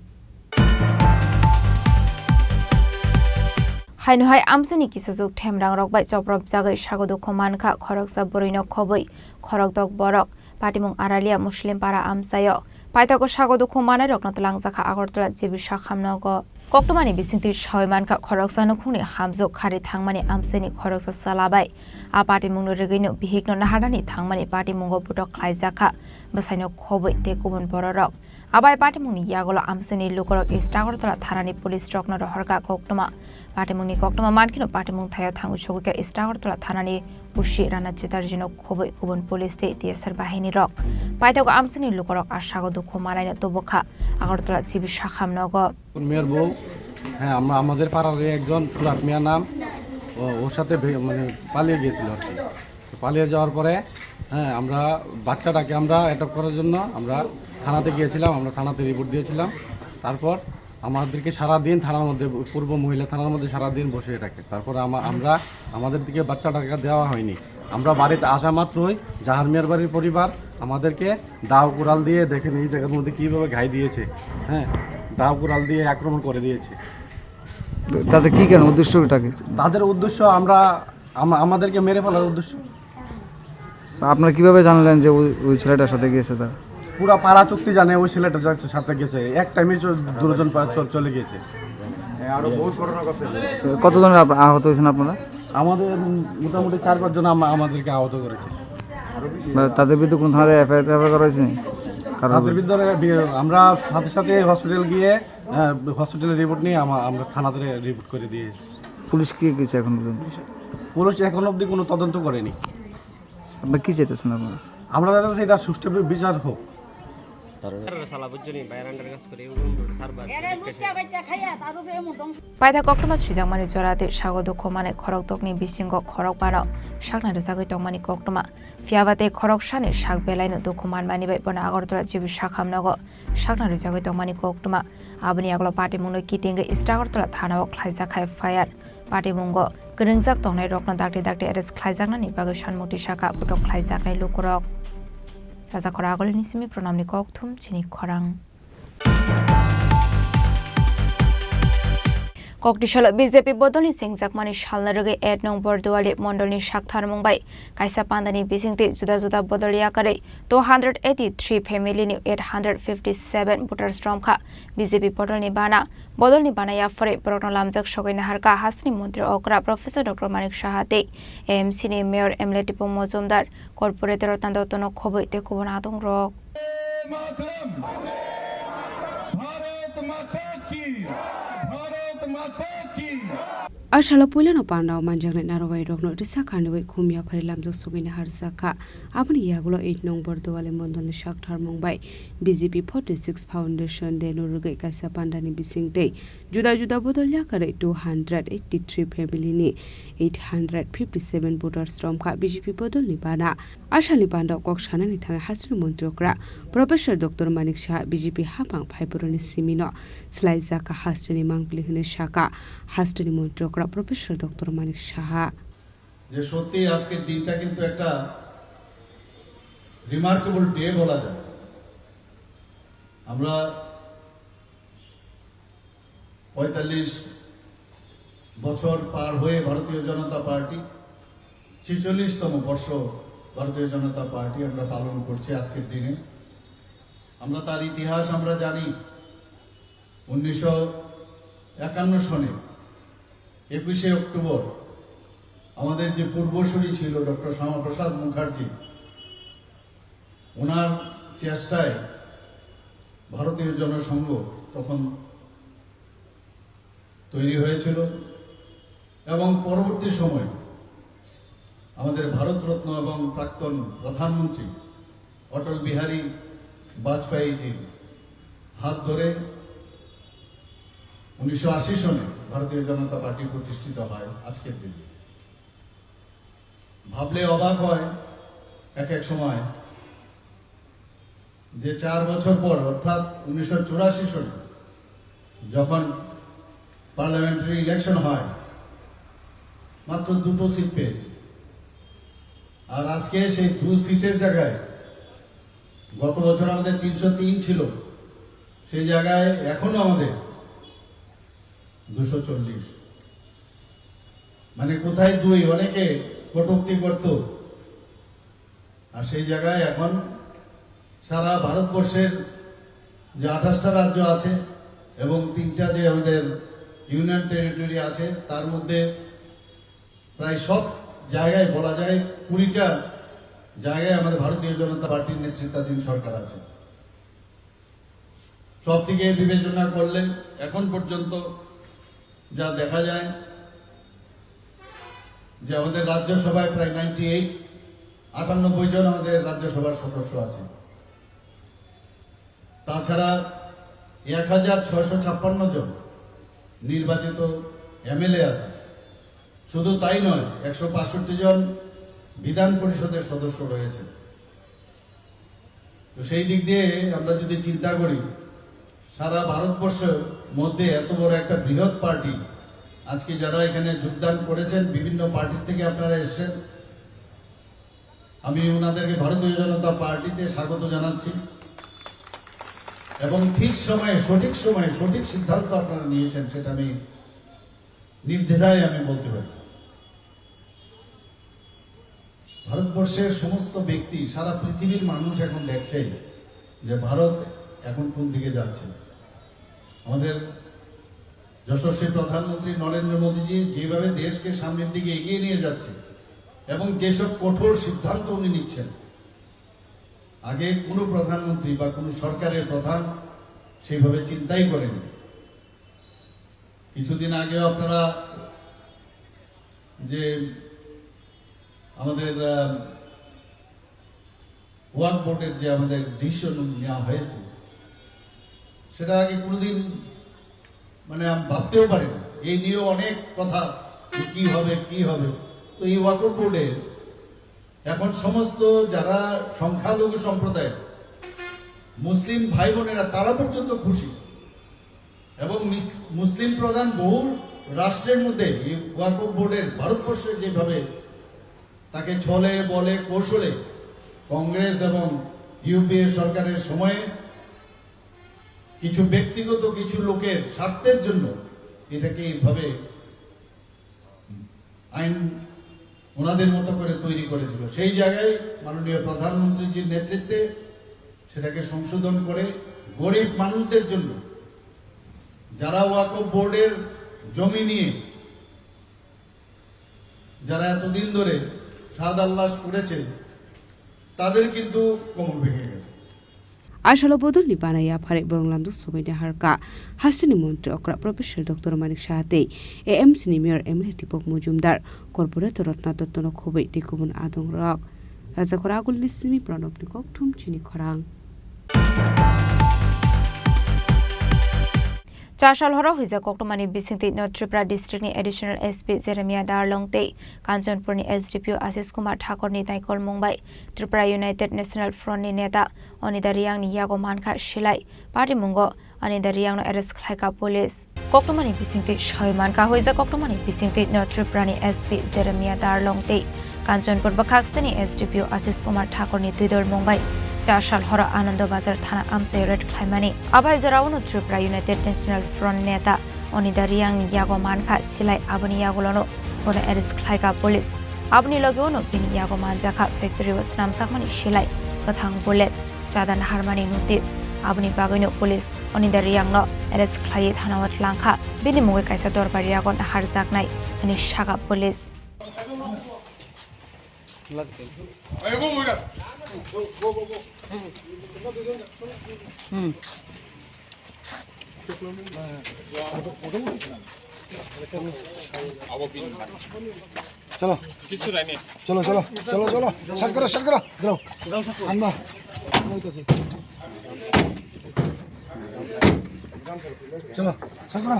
Haino hai amchaini kisajwk themrangrok bai chopropjagwi sago dukhu mankha khoroksa bwrwino khobwi khorokdok borok. Patimung Aralia Muslim Para amchaio paithago sago dukhu manairokno twlangjakha Agartala G B Sakham nogo. Koktwmani bisingtwi sawi mankha, khoroksa nukhungni hamjwk khari thangmani amchaini khoroksa chwla bai a patimungno rwgwino bihikno naharnani thangmani patimungo putok khlaijakha, bwsaino khobwi tei kubun bororok. Abai patimungni yagulo amchaini lukurok East Agartala thanani police rokno rohorkha koktwma. Patimungni koktwma mankheno patimung thaio thangwi sogwikha East Agartala thanani busi Rana Chatterjee no khobwi kubun police tei T S R bahini rok. Paithago amchaini lukurok asago dukhu manaino tubukha Agartala G B sakham nogo. মেয়ের বউ, হ্যাঁ, আমরা, আমাদের পাড়ারই একজন ফুরাত মিয়া নাম, ও, ওর সাথে বে-, মানে, পালিয়ে গিয়েছিল আর কি। তো পালিয়ে যাওয়ার পরে, হ্যাঁ, আমরা বাচ্চাটাকে আমরা অ্যাডপ্ট করার জন্য আমরা থানাতে গিয়েছিলাম, আমরা থানাতে রিপোর্ট দিয়েছিলাম। তারপর আমাদেরকে সারা দিন থানার মধ্যে, পূর্ব মহিলা থানার মধ্যে সারা দিন বসিয়ে রাখে। তারপর আমা-, আমরা, আমাদের দিকে বাচ্চাটাকে দেওয়া হয়নি। আমরা বাড়িতে আসা মাত্রই জাহার মিয়ার বাড়ির পরিবার আমাদেরকে দাও কুড়াল দিয়ে, দেখেন এই জায়গার মধ্যে কীভাবে ঘাই দিয়েছে, হ্যাঁ, দাও কুড়াল দিয়ে আক্রমণ করে দিয়েছে। তাতে কি কেন, উদ্দেশ্যটা কি? তাদের উদ্দেশ্য আমরা, আমা-, আমাদেরকে মেরে ফেলার উদ্দেশ্য। আপনারা কিভাবে জানলেন যে ওই, ওই ছেলেটার সাথে গিয়েছে তা? পুরা পাড়া চুক্তি জানে ওই ছেলেটার সাথে গেছে, এক টাইমে চ-, দুজন পা-, চ-, চলে গিয়েছে। তো কতজন আপ-, আহত হয়েছেন আপনারা? আমাদের মোটামুটি চার পাঁচজন আমা-, আমাদেরকে আহত করেছে। বা তাদের বিরুদ্ধে কোনো থানায় এফআইআর করা হয়েছে? কারণ তাদের বিরুদ্ধে বি-, আমরা সাথে সাথে হসপিটাল গিয়ে, আহ, হসপিটালে রিপোর্ট নিয়ে আমা-, আমরা থানাতে রিপোর্ট করে দিয়ে এসেছি। পুলিশ কি কিছু এখন পর্যন্ত? পুলিশ এখন অবধি কোনো তদন্ত করেনি। আপনারা কি চাইতেছেন আপনারা? আমরা চাইতেছি এটা সুষ্ঠু বি-, বিচার হোক। Paitha koktwma swijakmani jora tei sago dukhu manwi khorok tokni bisingo khorok bano sakna rwjagwi tongmani koktwma. Phiyaba tei khoroksani sak belaino dukhu manmani bai bono Agartala G B sakham nogo sakna rwjagwi tongmani koktwma. Aboni yagulo patimungno kitingwi East Agartala thanao khlaijak kha F I R. Patimungo kwrwngjak tongnairokno dakti dakti arrest khlaijaknani bagwi sanmukti saka putok khlaijaknai lukurok. Rajakhor Agolini simi Pranamni kokthum chini khorang. Koktisalo B J P bodolni chengjakmani salna rwgwi eight nong Borduali mondolni saktharmung bai kaisa pandani bisingtwi juda juda bodol yakarwi two hundred eighty three family ni eight hundred fifty seven voters romkha B J P bodolni bana. Bodolni bana yaphari borokno lamjak sogwi naharkha hasteni montri okra Professor Doctor Manik Saha tei A M C ni mayor M L A Tipo Mojumdar, corporator Ratan Dotto no khobwi tei kubun adongrok. Bharat Mata ki! Bharat Mata ki! A salo puilano pandao manjaknai narwai rokno risa khanwi khum yaphari lamjak sogwi naharjakha. Aboni yagulo eight nong Borduali mondolni saktharmung bai B J P forty six Foundation Day no rwgwi kaisa pandani bisingtwi juda juda bodol yakarwi two hundred eighty three family ni eight hundred fifty seven voters romkha B J P bodolni bana. A salni banda kok sanani thangwi hasteni montri okra Professor Doctor Manik Saha B J P hapang phaiphuruni simino swlaijakha hasteni mangpili hwnwi sakha hasteni montri okra Professor Doctor Manik Saha. যে সত্যি আজকের দিনটা কিন্তু একটা remarkable day বলা যায়। আমরা পঁয়তাল্লিশ বছর পার হয়ে ভারতীয় জনতা পার্টি ছেচল্লিশতম বর্ষ ভারতীয় জনতা পার্টি আমরা পালন করছি আজকের দিনে। আমরা তার ইতিহাস আমরা জানি। উনিশশো একান্ন সনে একুশে অক্টোবর আমাদের যে পূর্বসূরি ছিল ডক্টর শ্যামাপ্রসাদ মুখার্জি, ওনার চেষ্টায় ভারতীয় জনসংঘ তখন তৈরি হয়েছিল এবং পরবর্তী সময়ে আমাদের ভারতরত্ন এবং প্রাক্তন প্রধানমন্ত্রী অটল বিহারী বাজপেয়ীজির হাত ধরে উনিশশো আশি সনে ভারতীয় জনতা পার্টি প্রতিষ্ঠিত হয় আজকের দিনে। ভাবলে অবাক হয় এক এক সময় যে চার বছর পর অর্থাৎ উনিশশো চুরাশি সনে যখন পার্লামেন্টারি ইলেকশন হয়, মাত্র দুটো সিট পেয়েছে। আর আজকে সেই দু সিটের জায়গায়, গত বছর আমাদের তিনশো তিন ছিল, সেই জায়গায় এখনো আমাদের দুশো চল্লিশ। মানে কোথায় দুই, অনেকে কটূক্তি করত, আর সেই জায়গায় এখন সারা ভারতবর্ষের যে আঠাশটা রাজ্য আছে, এবং তিনটা যে আমাদের ইউনিয়ন টেরিটরি আছে, তার মধ্যে প্রায় সব জায়গায় বলা যায় কুড়িটা জায়গায় আমাদের ভারতীয় জনতা পার্টির নেতৃত্বাধীন সরকার আছে। সব দিকে বিবেচনা করলে এখন পর্যন্ত যা দেখা যায় যে আমাদের রাজ্যসভায় প্রায় নাইনটি এইট, আটানব্বই জন আমাদের রাজ্যসভার সদস্য আছে। তাছাড়া এক হাজার ছয়শো ছাপ্পান্ন জন নির্বাচিত এমএলএ আছে। শুধু তাই নয়, একশো বাষট্টি জন বিধান পরিষদের সদস্য রয়েছে। তো সেই দিক দিয়ে আমরা যদি চিন্তা করি, সারা ভারতবর্ষের মধ্যে এত বড় একটা বৃহৎ পার্টি, আজকে যারা এখানে যোগদান করেছেন, বিভিন্ন পার্টি থেকে আপনারা এসেছেন, আমি ওনাদেরকে ভারতীয় জনতা পার্টিতে স্বাগত জানাচ্ছি। এবং ঠিক সময়ে, সঠিক সময়ে সঠিক সিদ্ধান্ত আপনারা নিয়েছেন, সেটা আমি নির্দ্বিধায় আমি বলতে পারি। ভারতবর্ষের সমস্ত ব্যক্তি, সারা পৃথিবীর মানুষ এখন দেখছে যে ভারত এখন কোন দিকে যাচ্ছে। আমাদের যশস্বী প্রধানমন্ত্রী নরেন্দ্র মোদীজি যেভাবে দেশকে সামনের দিকে এগিয়ে নিয়ে যাচ্ছে এবং যেসব কঠোর সিদ্ধান্ত উনি নিচ্ছেন, আগে কোনো প্রধানমন্ত্রী বা কোনো সরকারের প্রধান সেইভাবে চিন্তাই করেনি। কিছুদিন আগেও আপনারা যে আমাদের, আহ, ওয়াকফ বোর্ডের যে আমাদের ডিসিশন নেওয়া হয়েছে, সেটা আগে কোনোদিন, মানে, আমি ভাবতেও পারি না। এই নিয়েও অনেক কথা যে কী হবে, কী হবে। তো এই ওয়াকফ বোর্ডে এখন সমস্ত যারা সংখ্যালঘু সম্প্রদায়, মুসলিম ভাই বোনেরা, তারা পর্যন্ত খুশি। এবং মিস-, মুসলিম প্রধান বহু রাষ্ট্রের মধ্যে এই ওয়াকফ বোর্ডের, ভারতবর্ষে যেভাবে তাকে ছলে বলে কৌশলে কংগ্রেস এবং ইউপিএ সরকারের সময়ে কিছু ব্যক্তিগত কিছু লোকের স্বার্থের জন্য এটাকে এইভাবে আইন ওনাদের মতো করে তৈরি করেছিল। সেই জায়গায় মাননীয় প্রধানমন্ত্রীজির নেতৃত্বে সেটাকে সংশোধন করে গরিব মানুষদের জন্য, যারা ওয়াকফ বোর্ডের জমি নিয়ে যারা এতদিন ধরে স্বাদ আল্লাস করেছে, তাদের কিন্তু কোমর ভেঙে গেছে। Asalo bodolni bana yaphare borong lamjak sobaini harka. Hasteni montri okra Professor Doctor Manik Saha tei A M C ni mayor M L A Deepak Mojumdar, corporator Ratna Dotto no khobwi tei kubun adongrok. Rajakhor agulni simi Pranobni kokthum chini khorang. Chasal horo huijak koktwmani bisingtwi no Tripura district ni additional S P Jeremiah Darlong tei Kanchanpur ni S D P O Ashish Kumar Thakur ni naikolmung bai Tripura United National Front ni neta Anida Reang ni yago mankha silai, party mungo Anida Reang no arrest khlaikha police. Koktwmani bisingtwi sawi mankha, huijak koktwmani bisingtwi no Tripura ni S P Jeremiah Darlong tei Kanchanpur bwkhak sini S D P O Ashish Kumar Thakur ni twidol mung bai Chasal horo Anando Bazar thana amchai raid khlaimani. Abai jorao no Tripura United National Front neta Anida Reang ni yago mankha silai, aboni yagulo no bono arrest khlaikha police. Aboni loge o no bini yago manjakha factory o swnamsakmani silai kwthang bullet, chada naharmani notice. Aboni bagwi no police Anida Reang no arrest khlaiwi thana o tlangkha. Bini mungwi kaisa dorbar yago naharjaknai hwnwi sakha police. চলো। কিছু নাই নি। চলো, চলো, চলো, চলো। Start করো, start করো। যাও। আনবা। চলো, start করো।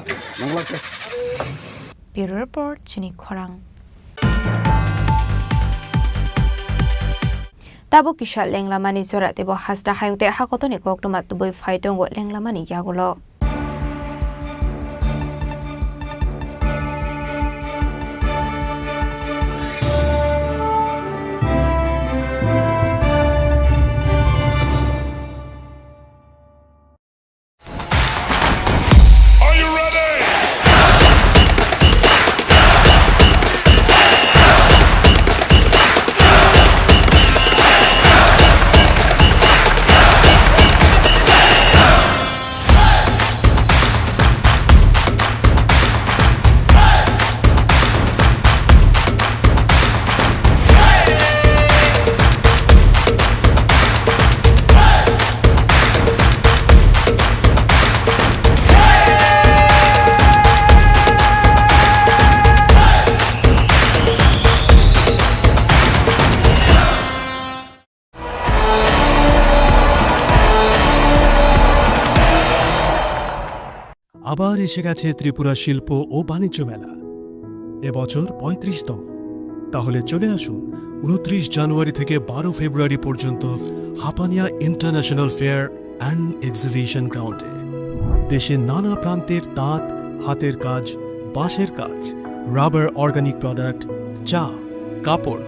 Bureau Report, Chini Khorang. Tabuk kisa lenglamani jora teibo hasta hayung tei hakotoni koktwma tubui phai tongo lenglamani yagulo. আবার এসে গেছে ত্রিপুরা শিল্প ও বাণিজ্য মেলা, এবছর পঁয়ত্রিশতম। তাহলে চলে আসুন উনত্রিশ জানুয়ারি থেকে বারো ফেব্রুয়ারি পর্যন্ত Hapania international fair and exhibition গ্রাউন্ডে। দেশের নানা প্রান্তের তাঁত, হাতের কাজ, বাঁশের কাজ, রাবার, অর্গানিক প্রোডাক্ট, চা, কাপড়,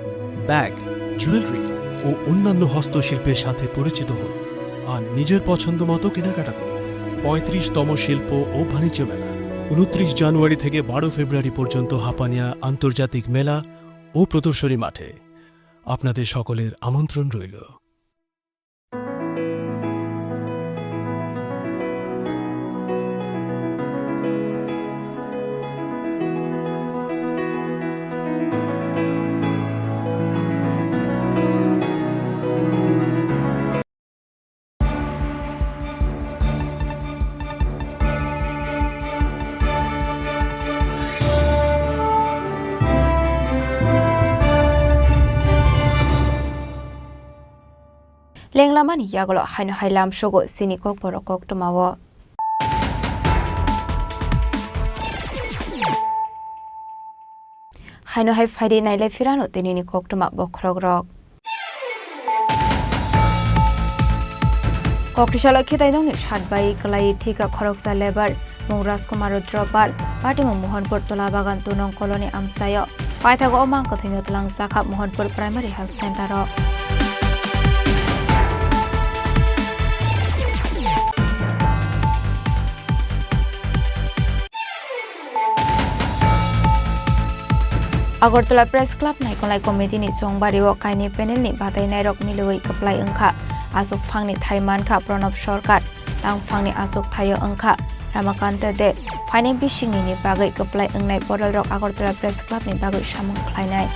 ব্যাগ, জুয়েলারি ও অন্যান্য হস্তশিল্পের সাথে পরিচিত হন আর নিজের পছন্দ মতো কেনাকাটা করুন। পঁয়ত্রিশতম শিল্প ও বাণিজ্য মেলা, উনত্রিশ জানুয়ারি থেকে বারো ফেব্রুয়ারি পর্যন্ত হাপানিয়া আন্তর্জাতিক মেলা ও প্রদর্শনী মাঠে। আপনাদের সকলের আমন্ত্রণ রইল। Lenglamani yagulo haino hai lamsogo chini kokborok koktwmao. Haino hai phaidi nailai phirano tinini koktwma bokhorokrok. Koktisalo khitainokni sat bai kwlai thika khoroksa lebar, mung Rajkumar Rudra Pal, patimung Mohanpur Tolabagan Tunong Colony amchaio. Paithago o mang kwthwino twlangjakha Mohanpur Primary Health Center o. Agartala Press Club naikolnai committee ni chongbari o kainwi panel ni batainairok milwi kwplai wngkha. Aswk phangni thai mankha Pranab Sarkar, tang phangni aswk thaio wngkha Ramakanta Deb. Phainai bisingni ni bagwi kwplai wngnai bodolrok Agartala Press Club ni bagwi samung khlainai.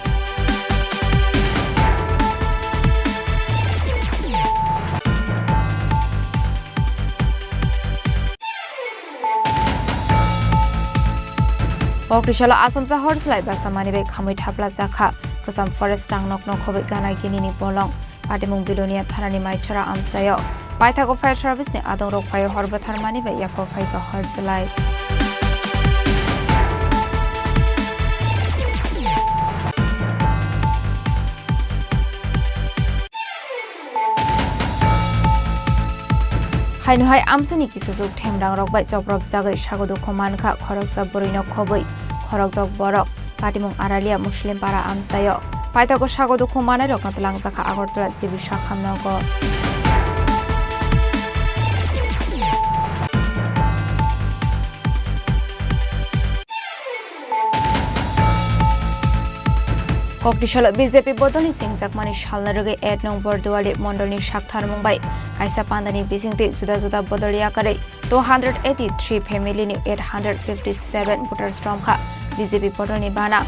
Koktisalo achomsa hor slai basa manwi bai khamwi thapla jakha. Kwcham forest tang nokno khobwi gana ginini bolong. Patimung Bilonia thanani Maichora amchaio. Paithago fire service ni adongrok phaio hor bwtharmani bai yaphar phaikha hor slai. Haino hai amchaini kisajwk themrangrok bai chopropjagwi sago dukhu mankha khoroksa bwrwino khobwi khorokdok borok. Patimung Aralia Muslim Para amchaio. Paithago sago dukhu manairokno twlangjakha Agartala G B Sakham nogo. Koktisalo B J P bodolni chengjakmani salna rwgwi eight nong Borduali mondolni saktharmung bai kaisa pandani bisingtwi juda juda bodol yakarwi two hundred eighty-three family ni eight hundred fifty-seven voters romkha B J P bodolni bana.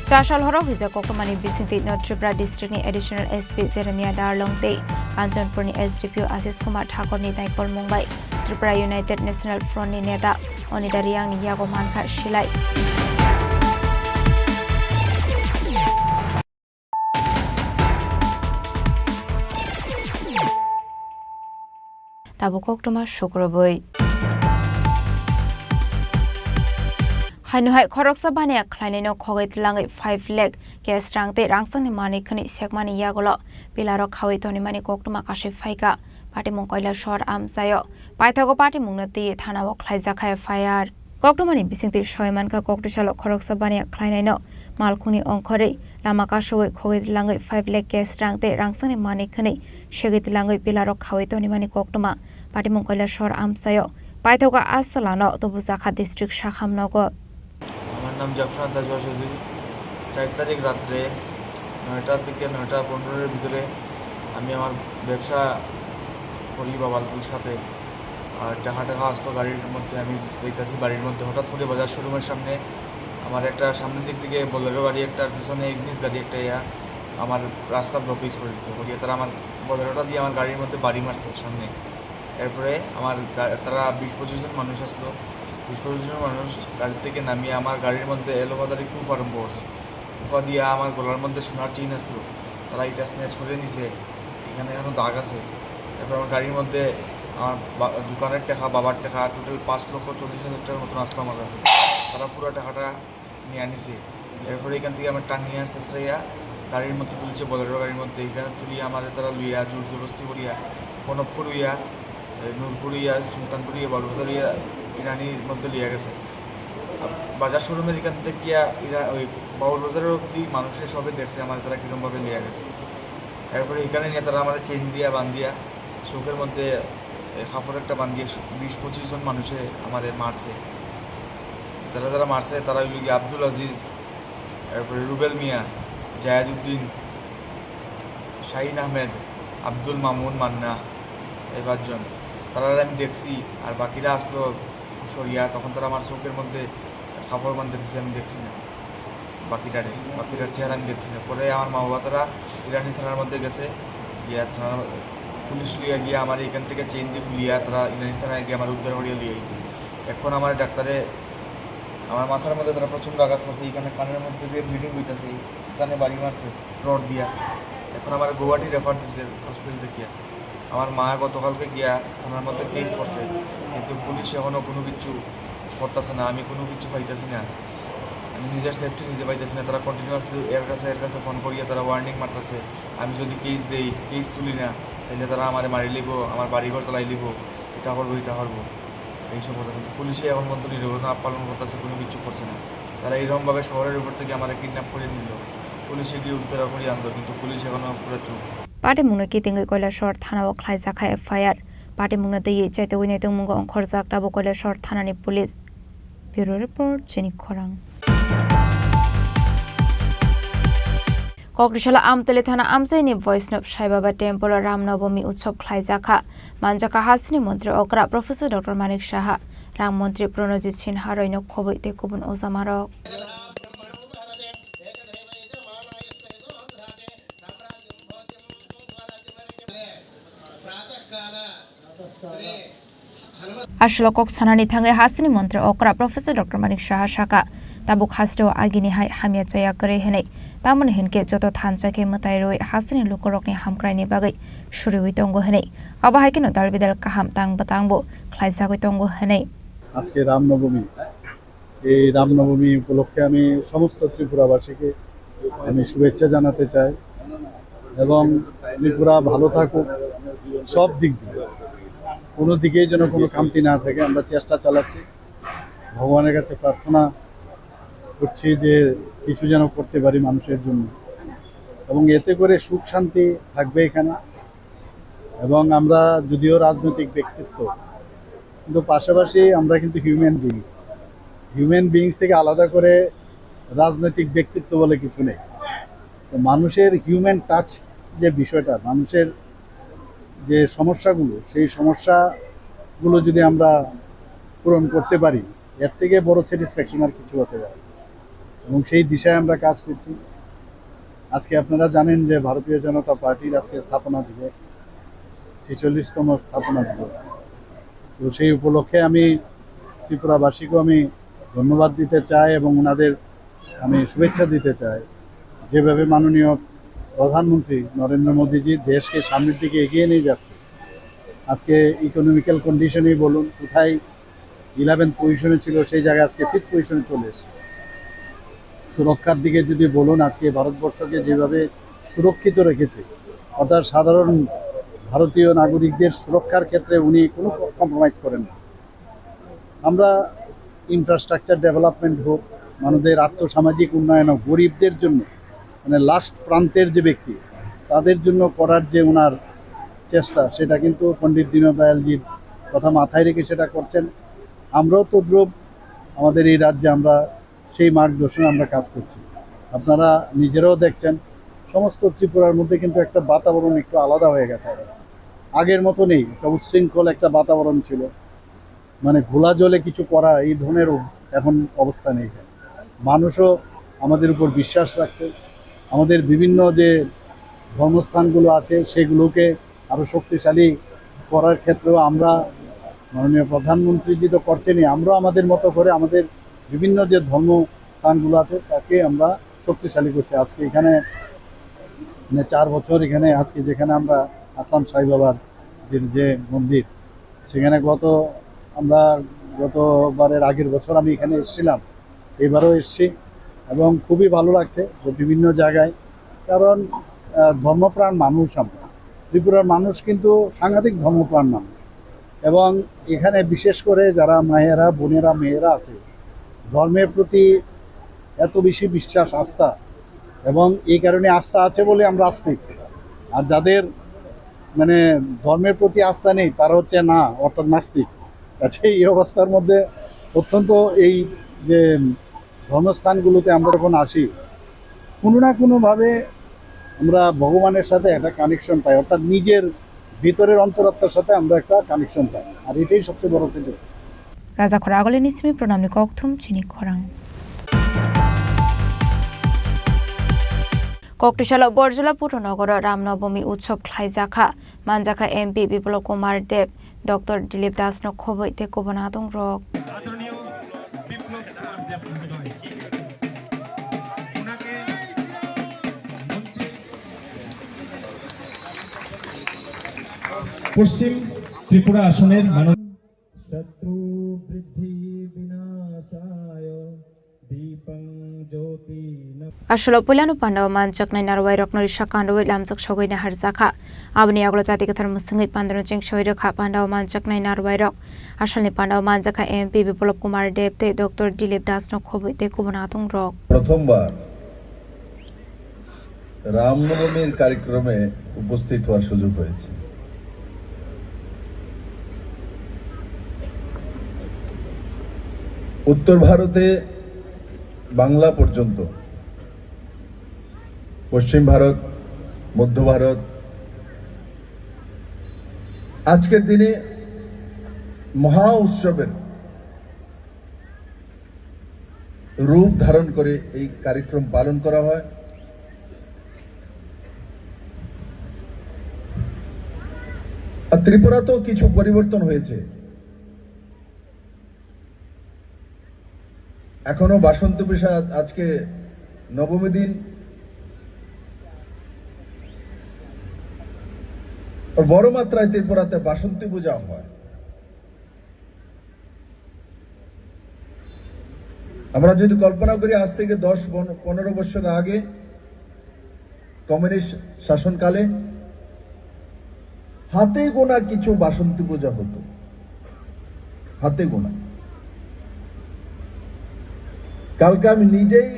Chasal horo huijak koktwmani bisingtwi no Tripura district ni additional S P Jeremiah Darlong tei Kanchanpur ni S D P O Ashish Kumar Thakur ni naikolmung bai Tripura United National Front ni neta Anita Reang ni yago mankha silai. Tabuk koktwma sukrubwi. Haino hai khoroksa baniya khlainaino khogwi twlangwi five lakh cash rang tei rangchakni manwi khwnwi sekmani yagulo pilarok khawi tonimani koktwma kasui phaikha. Patimung Koilashahar amchaio. Paithago patimungno twi thanao khlaijak hai F I R. Koktwmani bisingtwi soi mankha, koktisalo khoroksa baniya khlainaino malkhungni ongkhorwi lama kasui khogwi twlangwi five lakh cash rang tei rangchakni manwi khwnwi segwi twlangwi pilarok khawi tonimani koktwma. Patimung Koilashahar amchaio. Paithago a salano tubujakha district Sakham nogo. আমার নাম জাফর আন্তাজ চৌধুরী। চার তারিখ রাত্রে নয়টা থেকে নয়টা পনেরোর ভিতরে আমি আমার ব্যবসা করি বাবার সাথে। আর টাকা টাকা আসতো গাড়ির মধ্যে, আমি দেখতেছি বাড়ির মধ্যে হঠাৎ করে বাজার শোরুমের সামনে আমার একটা সামনের দিক থেকে বোলেরো গাড়ি একটা, আর পিছনে ইগনিস গাড়ি একটা ইয়া আমার রাস্তা ব্লকেজ করে দিচ্ছে। করিয়া তারা আমার বোলেরোটা দিয়ে আমার গাড়ির মধ্যে বাড়ি মারছে সামনে। এরপরে আমার গা-, তারা বিশ পঁচিশ জন মানুষ আসলো। বিশ পঁচিশ জন মানুষ গাড়ি থেকে নামিয়ে আমার গাড়ির মধ্যে এলোপাতাড়ি কুপ আরম্ভ করছে। উফা দিয়া আমার গলার মধ্যে সোনার চেইন আসলো, তারা এটা স্ন্যাচ করে নিছে। এখানে এখনো দাগ আছে। এরপর আমার গাড়ির মধ্যে আমার বা-, দোকানের টাকা, বাবার টাকা, টোটাল পাঁচ লক্ষ চল্লিশ হাজার টাকার মতন আসলো আমার কাছে। তারা পুরো টাকাটা নিয়ে আনিছে। এরপরে এখান থেকে আমার টানিয়া শেষরাইয়া গাড়ির মধ্যে তুলছে, বোলেরো গাড়ির মধ্যে। এখানে তুলিয়া আমাদের তারা লইয়া জোর জবরদস্তি করিয়া কনকপুর হইয়া, এ, নূরপুর হইয়া, সুলতানপুর হইয়া, বারোবাজার হইয়া ইরানির মধ্যে লইয়া গেছে। আর বাজার শোরুমের এখান থেকে গিয়া ইরা-, ওই বাউর বাজারের অবধি মানুষের সবে দেখছে আমাদের তারা কিরমভাবে লইয়া গেছে। এরপরে এখানে নিয়ে তারা আমাদের চেইন দিয়া বান্ধিয়া চোখের মধ্যে, এ, কাপড় একটা বান্ধিয়া বিশ পঁচিশ জন মানুষে আমাদের মারছে। তারা যারা মারছে তারা হইল কি আব্দুল আজিজ, এরপরে রুবেল মিয়া, জায়াদুদ্দিন, শাহিন আহমেদ, আব্দুল মামুন, মান্না, এই পাঁচজন। তারা আমি দেখছি, আর বাকিরা আসলো সরিয়া, তখন তারা আমার চোখের মধ্যে কাপড় বান্ধে দিছে, আমি দেখছি না বাকিটারে, বাকিটার চেহারা আমি দেখছি না। পরে আমার মা বাবা তারা ইরানি থানার মধ্যে গেছে, গিয়া থানার পুলিশ লইয়া গিয়া আমার এখান থেকে চেইন দিয়ে খুলিয়া তারা ইরানি থানায় গিয়ে আমার উদ্ধার করিয়া লিয়ে আইছে। এখন আমার ডাক্তারে আমার মাথার মধ্যে তারা প্রচণ্ড আঘাত করছে, এখানে কানের মধ্যে দিয়ে ব্লিডিং হইতাছে, এখানে বাড়ি মারছে রড দিয়া। এখন আমার গুয়াহাটি রেফার দিছে হসপিটাল থেকে। আমার মা গতকালকে গিয়া থানার মধ্যে কেস করছে, কিন্তু পুলিশ এখনো কোনো কিছু করতেছে না, আমি কোনো কিছু পাইতেছি না, আমি নিজের সেফটি নিজে পাইতেছি না। তারা কন্টিনিউয়াসলি এর কাছে এর কাছে ফোন করিয়া তারা ওয়ার্নিং মারতেছে, আমি যদি কেস দেই, কেস তুলি না, তাহলে তারা আমারে মারি লিব, আমার বাড়িঘর জ্বালাই লিব, এটা করবো, এটা করবো, এইসব কথা। কিন্তু পুলিশে এখন পর্যন্ত নিরবতা পালন করতেছে, কোনো কিছু করছে না। তারা এরকমভাবে শহরের উপর থেকে আমারে কিডন্যাপ করে নিল, পুলিশে গিয়ে উদ্ধার করে আনলো, কিন্তু পুলিশ এখনো পুরো চুপ। Patimungno kitingwi Koilashahar thanao khlaijak kha F I R. Patimungno twiwi chaitogwi naitongmungo ongkhorjak tabuk Koilashahar thanani police. Bureau Report, Chini Khorang. Kokrisala Amtali thana amchaini Vaishnav Sai Baba Temple o Ram Navami utsav khlaijak kha. Manjak kha hasteni montri okra Professor Doctor Manik Saha, Rang montri Pranojit Sinha, Roino Khoboi tei kubun ojamarok. Aswk kok sanani thangwi hasteni montri okra Professor Doctor Manik Saha sakha, tabuk hasteo agini hai hamya chaya kwrwi hwnwi, tamoni hinkhe joto thansa khe mwtai rwui hasteni lukurokni hamkraini bagwi suriui tongo hwnwi, abo hai kheno dalbidal kaham tang bwtangbo khlaijagwi tongo hwnwi. আজকে রামনবমী, এই রামনবমী উপলক্ষে আমি সমস্ত ত্রিপুরাবাসীকে আমি শুভেচ্ছা জানাতে চাই এবং ত্রিপুরা ভালো থাকুক সব দিক দিয়ে, কোনো দিকেই যেন কোনো খামতি না থাকে। আমরা চেষ্টা চালাচ্ছি, ভগবানের কাছে প্রার্থনা করছি যে কিছু যেন করতে পারি মানুষের জন্য এবং এতে করে সুখ শান্তি থাকবে এখানে। এবং আমরা যদিও রাজনৈতিক ব্যক্তিত্ব, কিন্তু পাশাপাশি আমরা কিন্তু হিউম্যান বিইংস। হিউম্যান বিইংস থেকে আলাদা করে রাজনৈতিক ব্যক্তিত্ব বলে কিছু নেই। তো মানুষের হিউম্যান টাচ যে বিষয়টা, মানুষের যে সমস্যাগুলো, সেই সমস্যাগুলো যদি আমরা পূরণ করতে পারি, এর থেকে বড় স্যাটিসফ্যাকশন আর কিছু হতে পারে না। এবং সেই দিশায় আমরা কাজ করছি। আজকে আপনারা জানেন যে ভারতীয় জনতা পার্টির আজকে স্থাপনা দিবস, ছেচল্লিশতম স্থাপনা দিবস। তো সেই উপলক্ষে আমি ত্রিপুরাবাসীকেও আমি ধন্যবাদ দিতে চাই এবং ওনাদের আমি শুভেচ্ছা দিতে চাই। যেভাবে মাননীয় প্রধানমন্ত্রী নরেন্দ্র মোদীজি দেশকে সামনের দিকে এগিয়ে নিয়ে যাচ্ছে, আজকে ইকোনমিক্যাল কন্ডিশনেই বলুন, কোথায় ইলেভেন্থ পজিশনে ছিল, সেই জায়গায় আজকে ফিফথ পজিশনে চলে এসেছে। সুরক্ষার দিকে যদি বলুন, আজকে ভারতবর্ষকে যেভাবে সুরক্ষিত রেখেছে, অর্থাৎ সাধারণ ভারতীয় নাগরিকদের সুরক্ষার ক্ষেত্রে উনি কোনো কম্প্রোমাইজ করেন না। আমরা ইনফ্রাস্ট্রাকচার ডেভেলপমেন্ট হোক, মানুষদের আর্থসামাজিক উন্নয়ন হোক, গরিবদের জন্য, মানে লাস্ট প্রান্তের যে ব্যক্তি, তাদের জন্য করার যে ওনার চেষ্টা, সেটা কিন্তু পণ্ডিত দীনদয়ালজির কথা মাথায় রেখে সেটা করছেন। আমরাও তদ্রূপ আমাদের এই রাজ্যে আমরা সেই মার্গদর্শনে আমরা কাজ করছি। আপনারা নিজেরাও দেখছেন, সমস্ত ত্রিপুরার মধ্যে কিন্তু একটা বাতাবরণ একটু আলাদা হয়ে গেছে। আগের মতো নেই, একটা উচ্ছৃঙ্খল একটা বাতাবরণ ছিল, মানে ঘোলা জলে কিছু করা, এই ধরনের অব-, এখন অবস্থা নেই। মানুষও আমাদের উপর বিশ্বাস রাখছে। আমাদের বিভিন্ন যে ধর্মস্থানগুলো আছে, সেগুলোকে আরও শক্তিশালী করার ক্ষেত্রেও আমরা, মাননীয় প্রধানমন্ত্রীজি তো করছেনই, আমরাও আমাদের মতো করে আমাদের বিভিন্ন যে ধর্মস্থানগুলো আছে, তাকে আমরা শক্তিশালী করছে। আজকে এখানে, মানে, চার বছর এখানে, আজকে যেখানে আমরা আসলাম সাই বাবার যে, যে মন্দির, সেখানে গত, আমরা গতবারের আগের বছর আমি এখানে এসেছিলাম, এবারও এসেছি এবং খুবই ভালো লাগছে যে বিভিন্ন জায়গায়, কারণ, আহ, ধর্মপ্রাণ মানুষ আমরা, ত্রিপুরার মানুষ কিন্তু সাংঘাতিক ধর্মপ্রাণ মানুষ। এবং এখানে বিশেষ করে যারা মায়েরা, বোনেরা, মেয়েরা আছে, ধর্মের প্রতি এত বেশি বিশ্বাস, আস্থা, এবং এই কারণে আস্থা আছে বলে আমরা আস্তিক। আর যাদের, মানে, ধর্মের প্রতি আস্থা নেই, তারা হচ্ছে না, অর্থাৎ নাস্তিক। আচ্ছা, এই অবস্থার মধ্যে অত্যন্ত এই যে ধর্মস্থানগুলোতে আমরা যখন আসি, কোনো না কোনোভাবে আমরা ভগবানের সাথে একটা কানেকশন পাই, অর্থাৎ নিজের ভিতরের অন্তরাত্মার সাথে আমরা একটা কানেকশন পাই, আর এটাই সবচেয়ে বড় theme. Rajakhor agolini simi pranamni kokthum chini khorang. Koktisalo Borjola Puthonogoro Ramnobami Utsob khlaijakha, manjakha M P Biplab Kumar Deb, Doctor Dilip Das no khobwi tei kubun adongrok. পশ্চিম ত্রিপুরা আসনের মাননীয় শত্রু বৃদ্ধি বিনাশায় দীপং জ্যোতি Asolo puilano pandao manjaknai narwai rokno risa kandoi lamjak sogwi naharjakha. Aboni yagulo jati kwthar mwswngwi pandano cheng soi rwkha pandao manjaknai narwai rok. Asalni pandao manjakha M P Biplab Kumar Deb tei Doctor Dilip Das no khobwi tei kubun adongrok. প্রথমবার রামনবমীর কার্যক্রমে উপস্থিত হওয়ার সুযোগ হয়েছে। উত্তর ভারতে বাংলা পর্যন্ত, পশ্চিম ভারত, মধ্য ভারত, আজকের দিনে মহা উৎসবের রূপ ধারণ করে এই কার্যক্রম পালন করা হয়। আর ত্রিপুরাতেও কিছু পরিবর্তন হয়েছে। এখনো বাসন্তী পূজা, আজকে নবমী দিন, আর বড় মাত্রায় ত্রিপুরাতে বাসন্তী পূজা হয়। আমরা যদি কল্পনা করি, আজ থেকে দশ পন-, পনেরো বছর আগে কমিউনিস্ট শাসনকালে হাতে গোনা কিছু বাসন্তী পূজা হতো, হাতে গোনা। কালকে আমি নিজেই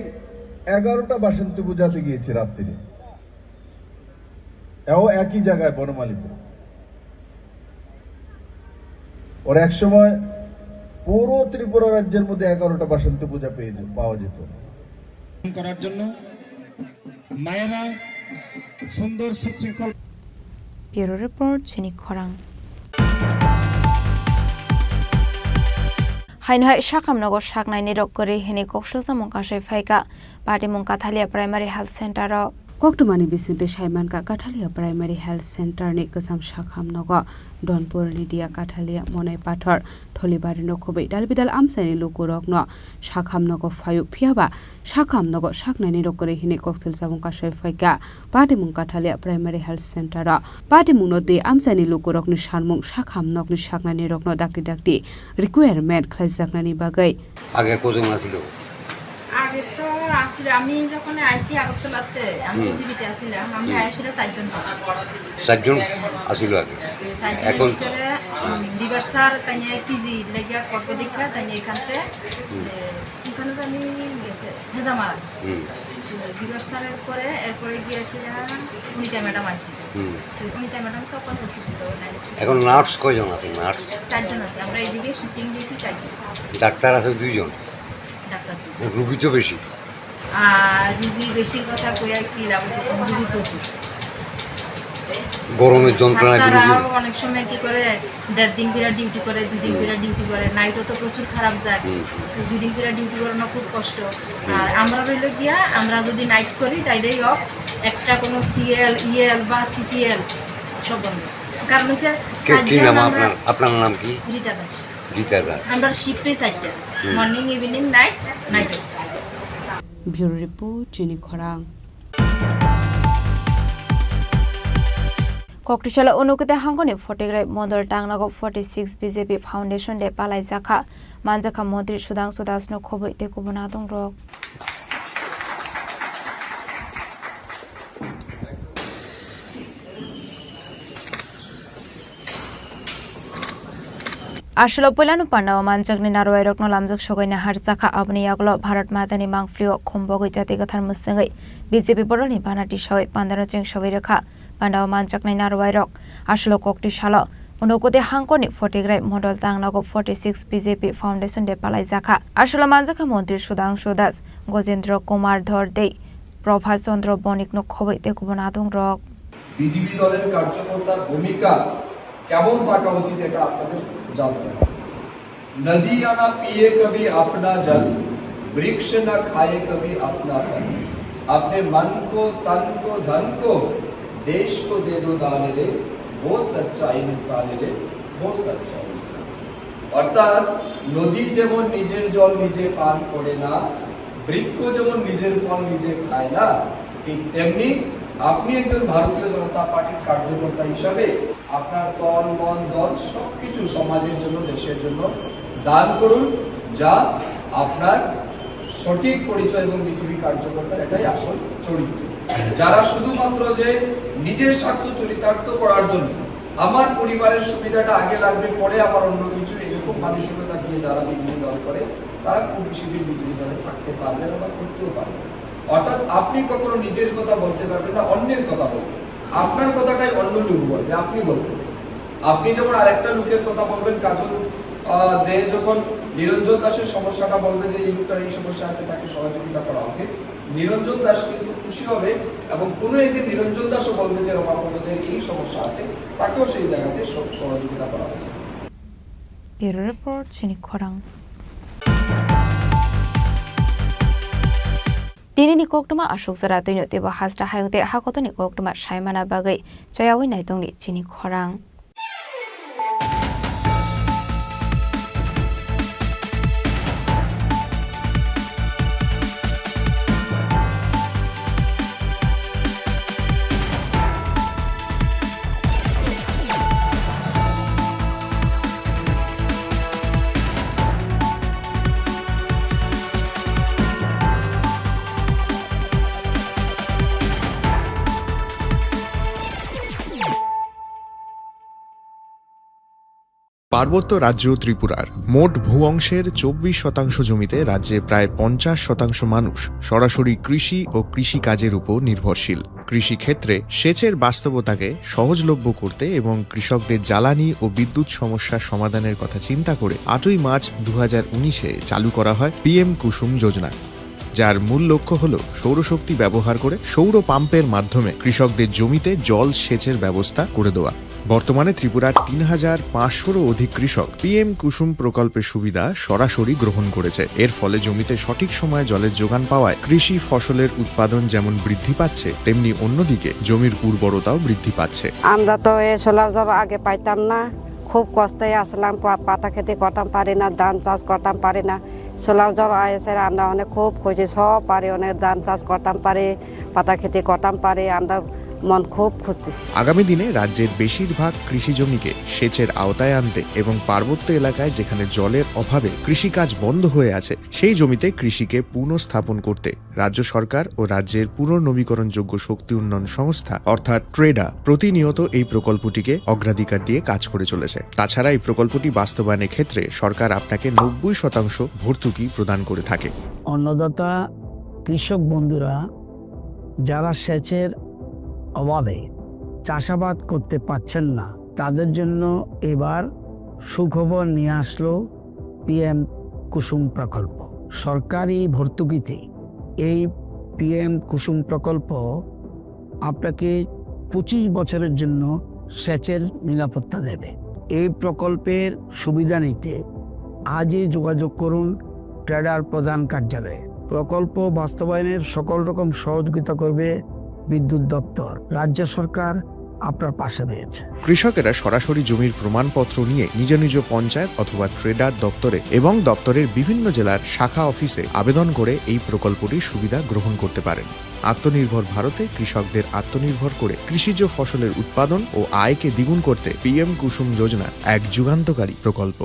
এগারোটা বাসন্তী পূজাতে গিয়েছি রাত্রিরে। এও একই জায়গায় বনমালীপুর। ওর এক সময় পুরো ত্রিপুরা রাজ্যের মধ্যে এগারোটা বাসন্তী পূজা পেয়ে যে-, পাওয়া যেত। করার জন্য মায়েরা সুন্দর সুশৃঙ্খল Bureau Report, chini khorang. Haino hai sakhamnogo saknaini rok kwrwi hwnwi koksilsamung kasai phaikha. Patimung Kathalia Primary Health Center o. Koktwmani bisingtwi saimankha, Kathalia Primary Health Center ni kwcham sakhamnogo Donpur, Nidia, Kathalia, Monai Pathor, Tholibari no khobwi dalbidal amchaini lukurokno sakhamnogo phaio, phiyaba sakhamnogo saknaini rok kwrwi hwnwi koksilsamung kasai phaikha. Patimung Kathalia Primary Health Center o patimungno twi amchaini lukurokni sanmung sakhamnokni saknaini rokno dakti dakti requirement khlaijaknani bagwi. আগে কজন আছিল? আগে তো আসলে আমি যখন আইছি আগরতলাতে, আমি হুম। পিজিবিতে আসছিলাম, আমি হুম। আইসিরা চারজন আছি। চারজন আছিল আগে। তো চারজনের এখন ভিতরে, উম, বিভার স্যার তাই পিজি লেগে করতে দেখা, তাই এখানতে, হুম। এ, এখানে জানি গেছে, হেজামারা। হুম। তো বিভার স্যারের পরে, এরপরে গিয়ে আসিরা অনিতা ম্যাডাম আইসি। হুম। তো অনিতা ম্যাডাম তখন অসুস্থ, নাইলে ছুটি এখন আছে। নার্স কয়জন আছে, নার্স? চারজন আছে, আমরা এদিকে শিফটিং ডিউটি চারজন। ডাক্তার আছে দুইজন। ডাক্তার দুজন। রুগী তো বেশি। আর রুগী বেশির কথা কইয়া কি লাভ হবে? রুগী প্রচুর। গরমের যন্ত্রণায় স্যার, রুগী তারাও অনেক সময় কি করে, দেড় দিন করে ডিউটি করে, দুই দিন হুম। করে ডিউটি করে, নাইটও তো প্রচুর খারাপ যায়। হুম। তো দুই দিন করে ডিউটি করানো খুব কষ্ট। হুম। আর আমরা রইল গিয়া, আমরা যদি নাইট করি, তাইলেই অফ, এক্সট্রা কোনো সিএল, ইএল বা সিসিএল সব বন্ধ। কারণ হচ্ছে কে, কি চারজন নাম আমরা আপনার? আপনার নাম কি? রীতা দাস। রীতা দাস। আমরা শিফটে চারটা, হুম। মর্নিং, ইভিনিং, নাইট, হুম। নাইটও। Bureau Report, Chini Khorang. Koktisalo Unokoti hangkoni Photograi Model Tangnago forty six B J P Foundation Day palaijakha. Manjakha Montri Sudhangshu Dasno khobwi tei kubun adongrok. Aswlo puilano pandao manjakni narwuirokno lamjak sogwi naharjakha, aboni yagulo Bharat Matani mangphlio khombogwi jati kwthar mwswngwi B J P borokni bana tisawi pandano chengsawi rwkha. Pandao manjaknai narwuirok aswlo koktisalo Unokoti hangkoni Photograi Model Tangnago forty six B J P Foundation Day palaijakha. Aswlo manjakha Montri Sudhangshu Das, Gojendra Kumar Dhar tei Prabha Chandra Bonikno khobwi tei kubun adongrok. BJP দলের কার্যকর্তার ভূমিকা কেমন থাকা উচিত, এটা আপনাদের জানতে হবে। नदी ना पिए कभी अपना जल, वृक्ष ना खाए कभी अपना फल। अपने मन को, तन को, धन को, देश को दे दो दान रे, वो सच्चा इंसान रे, वो सच्चा इंसान। অর্থাৎ নদী যেমন নিজের জল নিজে পান করে না, বৃক্ষ যেমন নিজের ফল নিজে খায় না, ঠিক তেমনি আপনি একজন ভারতীয় জনতা পার্টির কার্যকর্তা হিসাবে আপনার তন, মন, ধন সবকিছু সমাজের জন্য, দেশের জন্য দান করুন, যা আপনার সঠিক পরিচয় এবং বিজেপি কার্যকর্তার এটাই আসল চরিত্র। যারা শুধুমাত্র যে নিজের স্বার্থ চরিতার্থ করার জন্য আমার পরিবারের সুবিধাটা আগে লাগবে, পরে আমার অন্য কিছু, এরকম মানসিকতা নিয়ে যারা বিজেপি দল করে, তারা খুব বেশি দিন বিজেপি দলে থাকতে পারবে না বা করতেও পারবে না। অর্থাৎ আপনি কখনো নিজের কথা বলতে পারবেন না, অন্যের কথা বলবেন। আপনার কথাটাই অন্য লোক বলবে, আপনি বলবেন। আপনি যেমন আরেকটা লোকের কথা বলবেন, কাজল, আহ, দে যখন নিরঞ্জন দাসের সমস্যাটা বলবে যে এই লোকটার এই সমস্যা আছে, তাকে সহযোগিতা করা উচিত, নিরঞ্জন দাস কিন্তু খুশি হবে এবং কোনো একদিন নিরঞ্জন দাসও বলবে যে রমা পণ্ডিতের এই সমস্যা আছে, তাকেও সেই জায়গাতে সহ-, সহযোগিতা করা উচিত। Bureau Report, Chini Khorang. Tinini koktwma aswk jora twino teibo hasta hayung tei hakotoni koktwma saimana bagwi chayawi naitongni Chini Khorang. পার্বত্য রাজ্য ত্রিপুরার মোট ভূ অংশের চব্বিশ শতাংশ জমিতে রাজ্যে প্রায় পঞ্চাশ শতাংশ মানুষ সরাসরি কৃষি ও কৃষিকাজের উপর নির্ভরশীল। কৃষিক্ষেত্রে সেচের বাস্তবতাকে সহজলভ্য করতে এবং কৃষকদের জ্বালানি ও বিদ্যুৎ সমস্যার সমাধানের কথা চিন্তা করে আটই মার্চ দু হাজার উনিশে চালু করা হয় পিএম কুসুম যোজনা, যার মূল লক্ষ্য হল সৌরশক্তি ব্যবহার করে সৌর পাম্পের মাধ্যমে কৃষকদের জমিতে জল সেচের ব্যবস্থা করে দেওয়া। বর্তমানে ত্রিপুরার তিন হাজার পাঁচশোরও অধিক কৃষক পিএম কুসুম প্রকল্পের সুবিধা সরাসরি গ্রহণ করেছে। এর ফলে জমিতে সঠিক সময়ে জলের যোগান পাওয়ায় কৃষি ফসলের উৎপাদন যেমন বৃদ্ধি পাচ্ছে, তেমনি অন্যদিকে জমির উর্বরতাও বৃদ্ধি পাচ্ছে। আমরা তো এই সোলার জল আগে পাইতাম না, খুব কষ্টে আসলাম, পা-, পাতা খেতি করতাম পারি না, ধান চাষ করতাম পারি না। সোলার জল আইসে আমরা অনেক খুব খুশি, সব পারি, অনেক ধান চাষ করতাম পারি, পাতা খেতি করতাম পারি, আমরা মন খুব খুশি। আগামী দিনে রাজ্যের বেশিরভাগ কৃষি জমিকে সেচের আওতায় আনতে এবং পার্বত্য এলাকায় যেখানে জলের অভাবে কৃষিকাজ বন্ধ হয়ে আছে, সেই জমিতে কৃষিকে পুনঃস্থাপন করতে রাজ্য সরকার ও রাজ্যের পুনর্নবীকরণযোগ্য শক্তি উন্নয়ন সংস্থা অর্থাৎ ট্রেডা প্রতিনিয়ত এই প্রকল্পটিকে অগ্রাধিকার দিয়ে কাজ করে চলেছে। তাছাড়া এই প্রকল্পটি বাস্তবায়নের ক্ষেত্রে সরকার আপনাকে নব্বই শতাংশ ভর্তুকি প্রদান করে থাকে। অন্নদাতা কৃষক বন্ধুরা যারা সেচের অভাবে চাষাবাদ করতে পারছেন না, তাদের জন্য এবার সুখবর নিয়ে আসলো পিএম কুসুম প্রকল্প। সরকারি ভর্তুকিতে এই পিএম কুসুম প্রকল্প আপনাকে পঁচিশ বছরের জন্য সেচের নিরাপত্তা দেবে। এই প্রকল্পের সুবিধা নিতে আজই যোগাযোগ করুন ট্রেডার প্রধান কার্যালয়ে। প্রকল্প বাস্তবায়নের সকল রকম সহযোগিতা করবে বিদ্যুৎ দপ্তর। রাজ্য সরকার আপনার পাশে রয়েছে। কৃষকেরা সরাসরি জমির প্রমাণপত্র নিয়ে নিজ নিজ পঞ্চায়েত অথবা ট্রেডার দপ্তরে এবং দপ্তরের বিভিন্ন জেলার শাখা অফিসে আবেদন করে এই প্রকল্পটির সুবিধা গ্রহণ করতে পারেন। আত্মনির্ভর ভারতে কৃষকদের আত্মনির্ভর করে কৃষিজ ফসলের উৎপাদন ও আয়কে দ্বিগুণ করতে পিএম কুসুম যোজনা এক যুগান্তকারী প্রকল্প।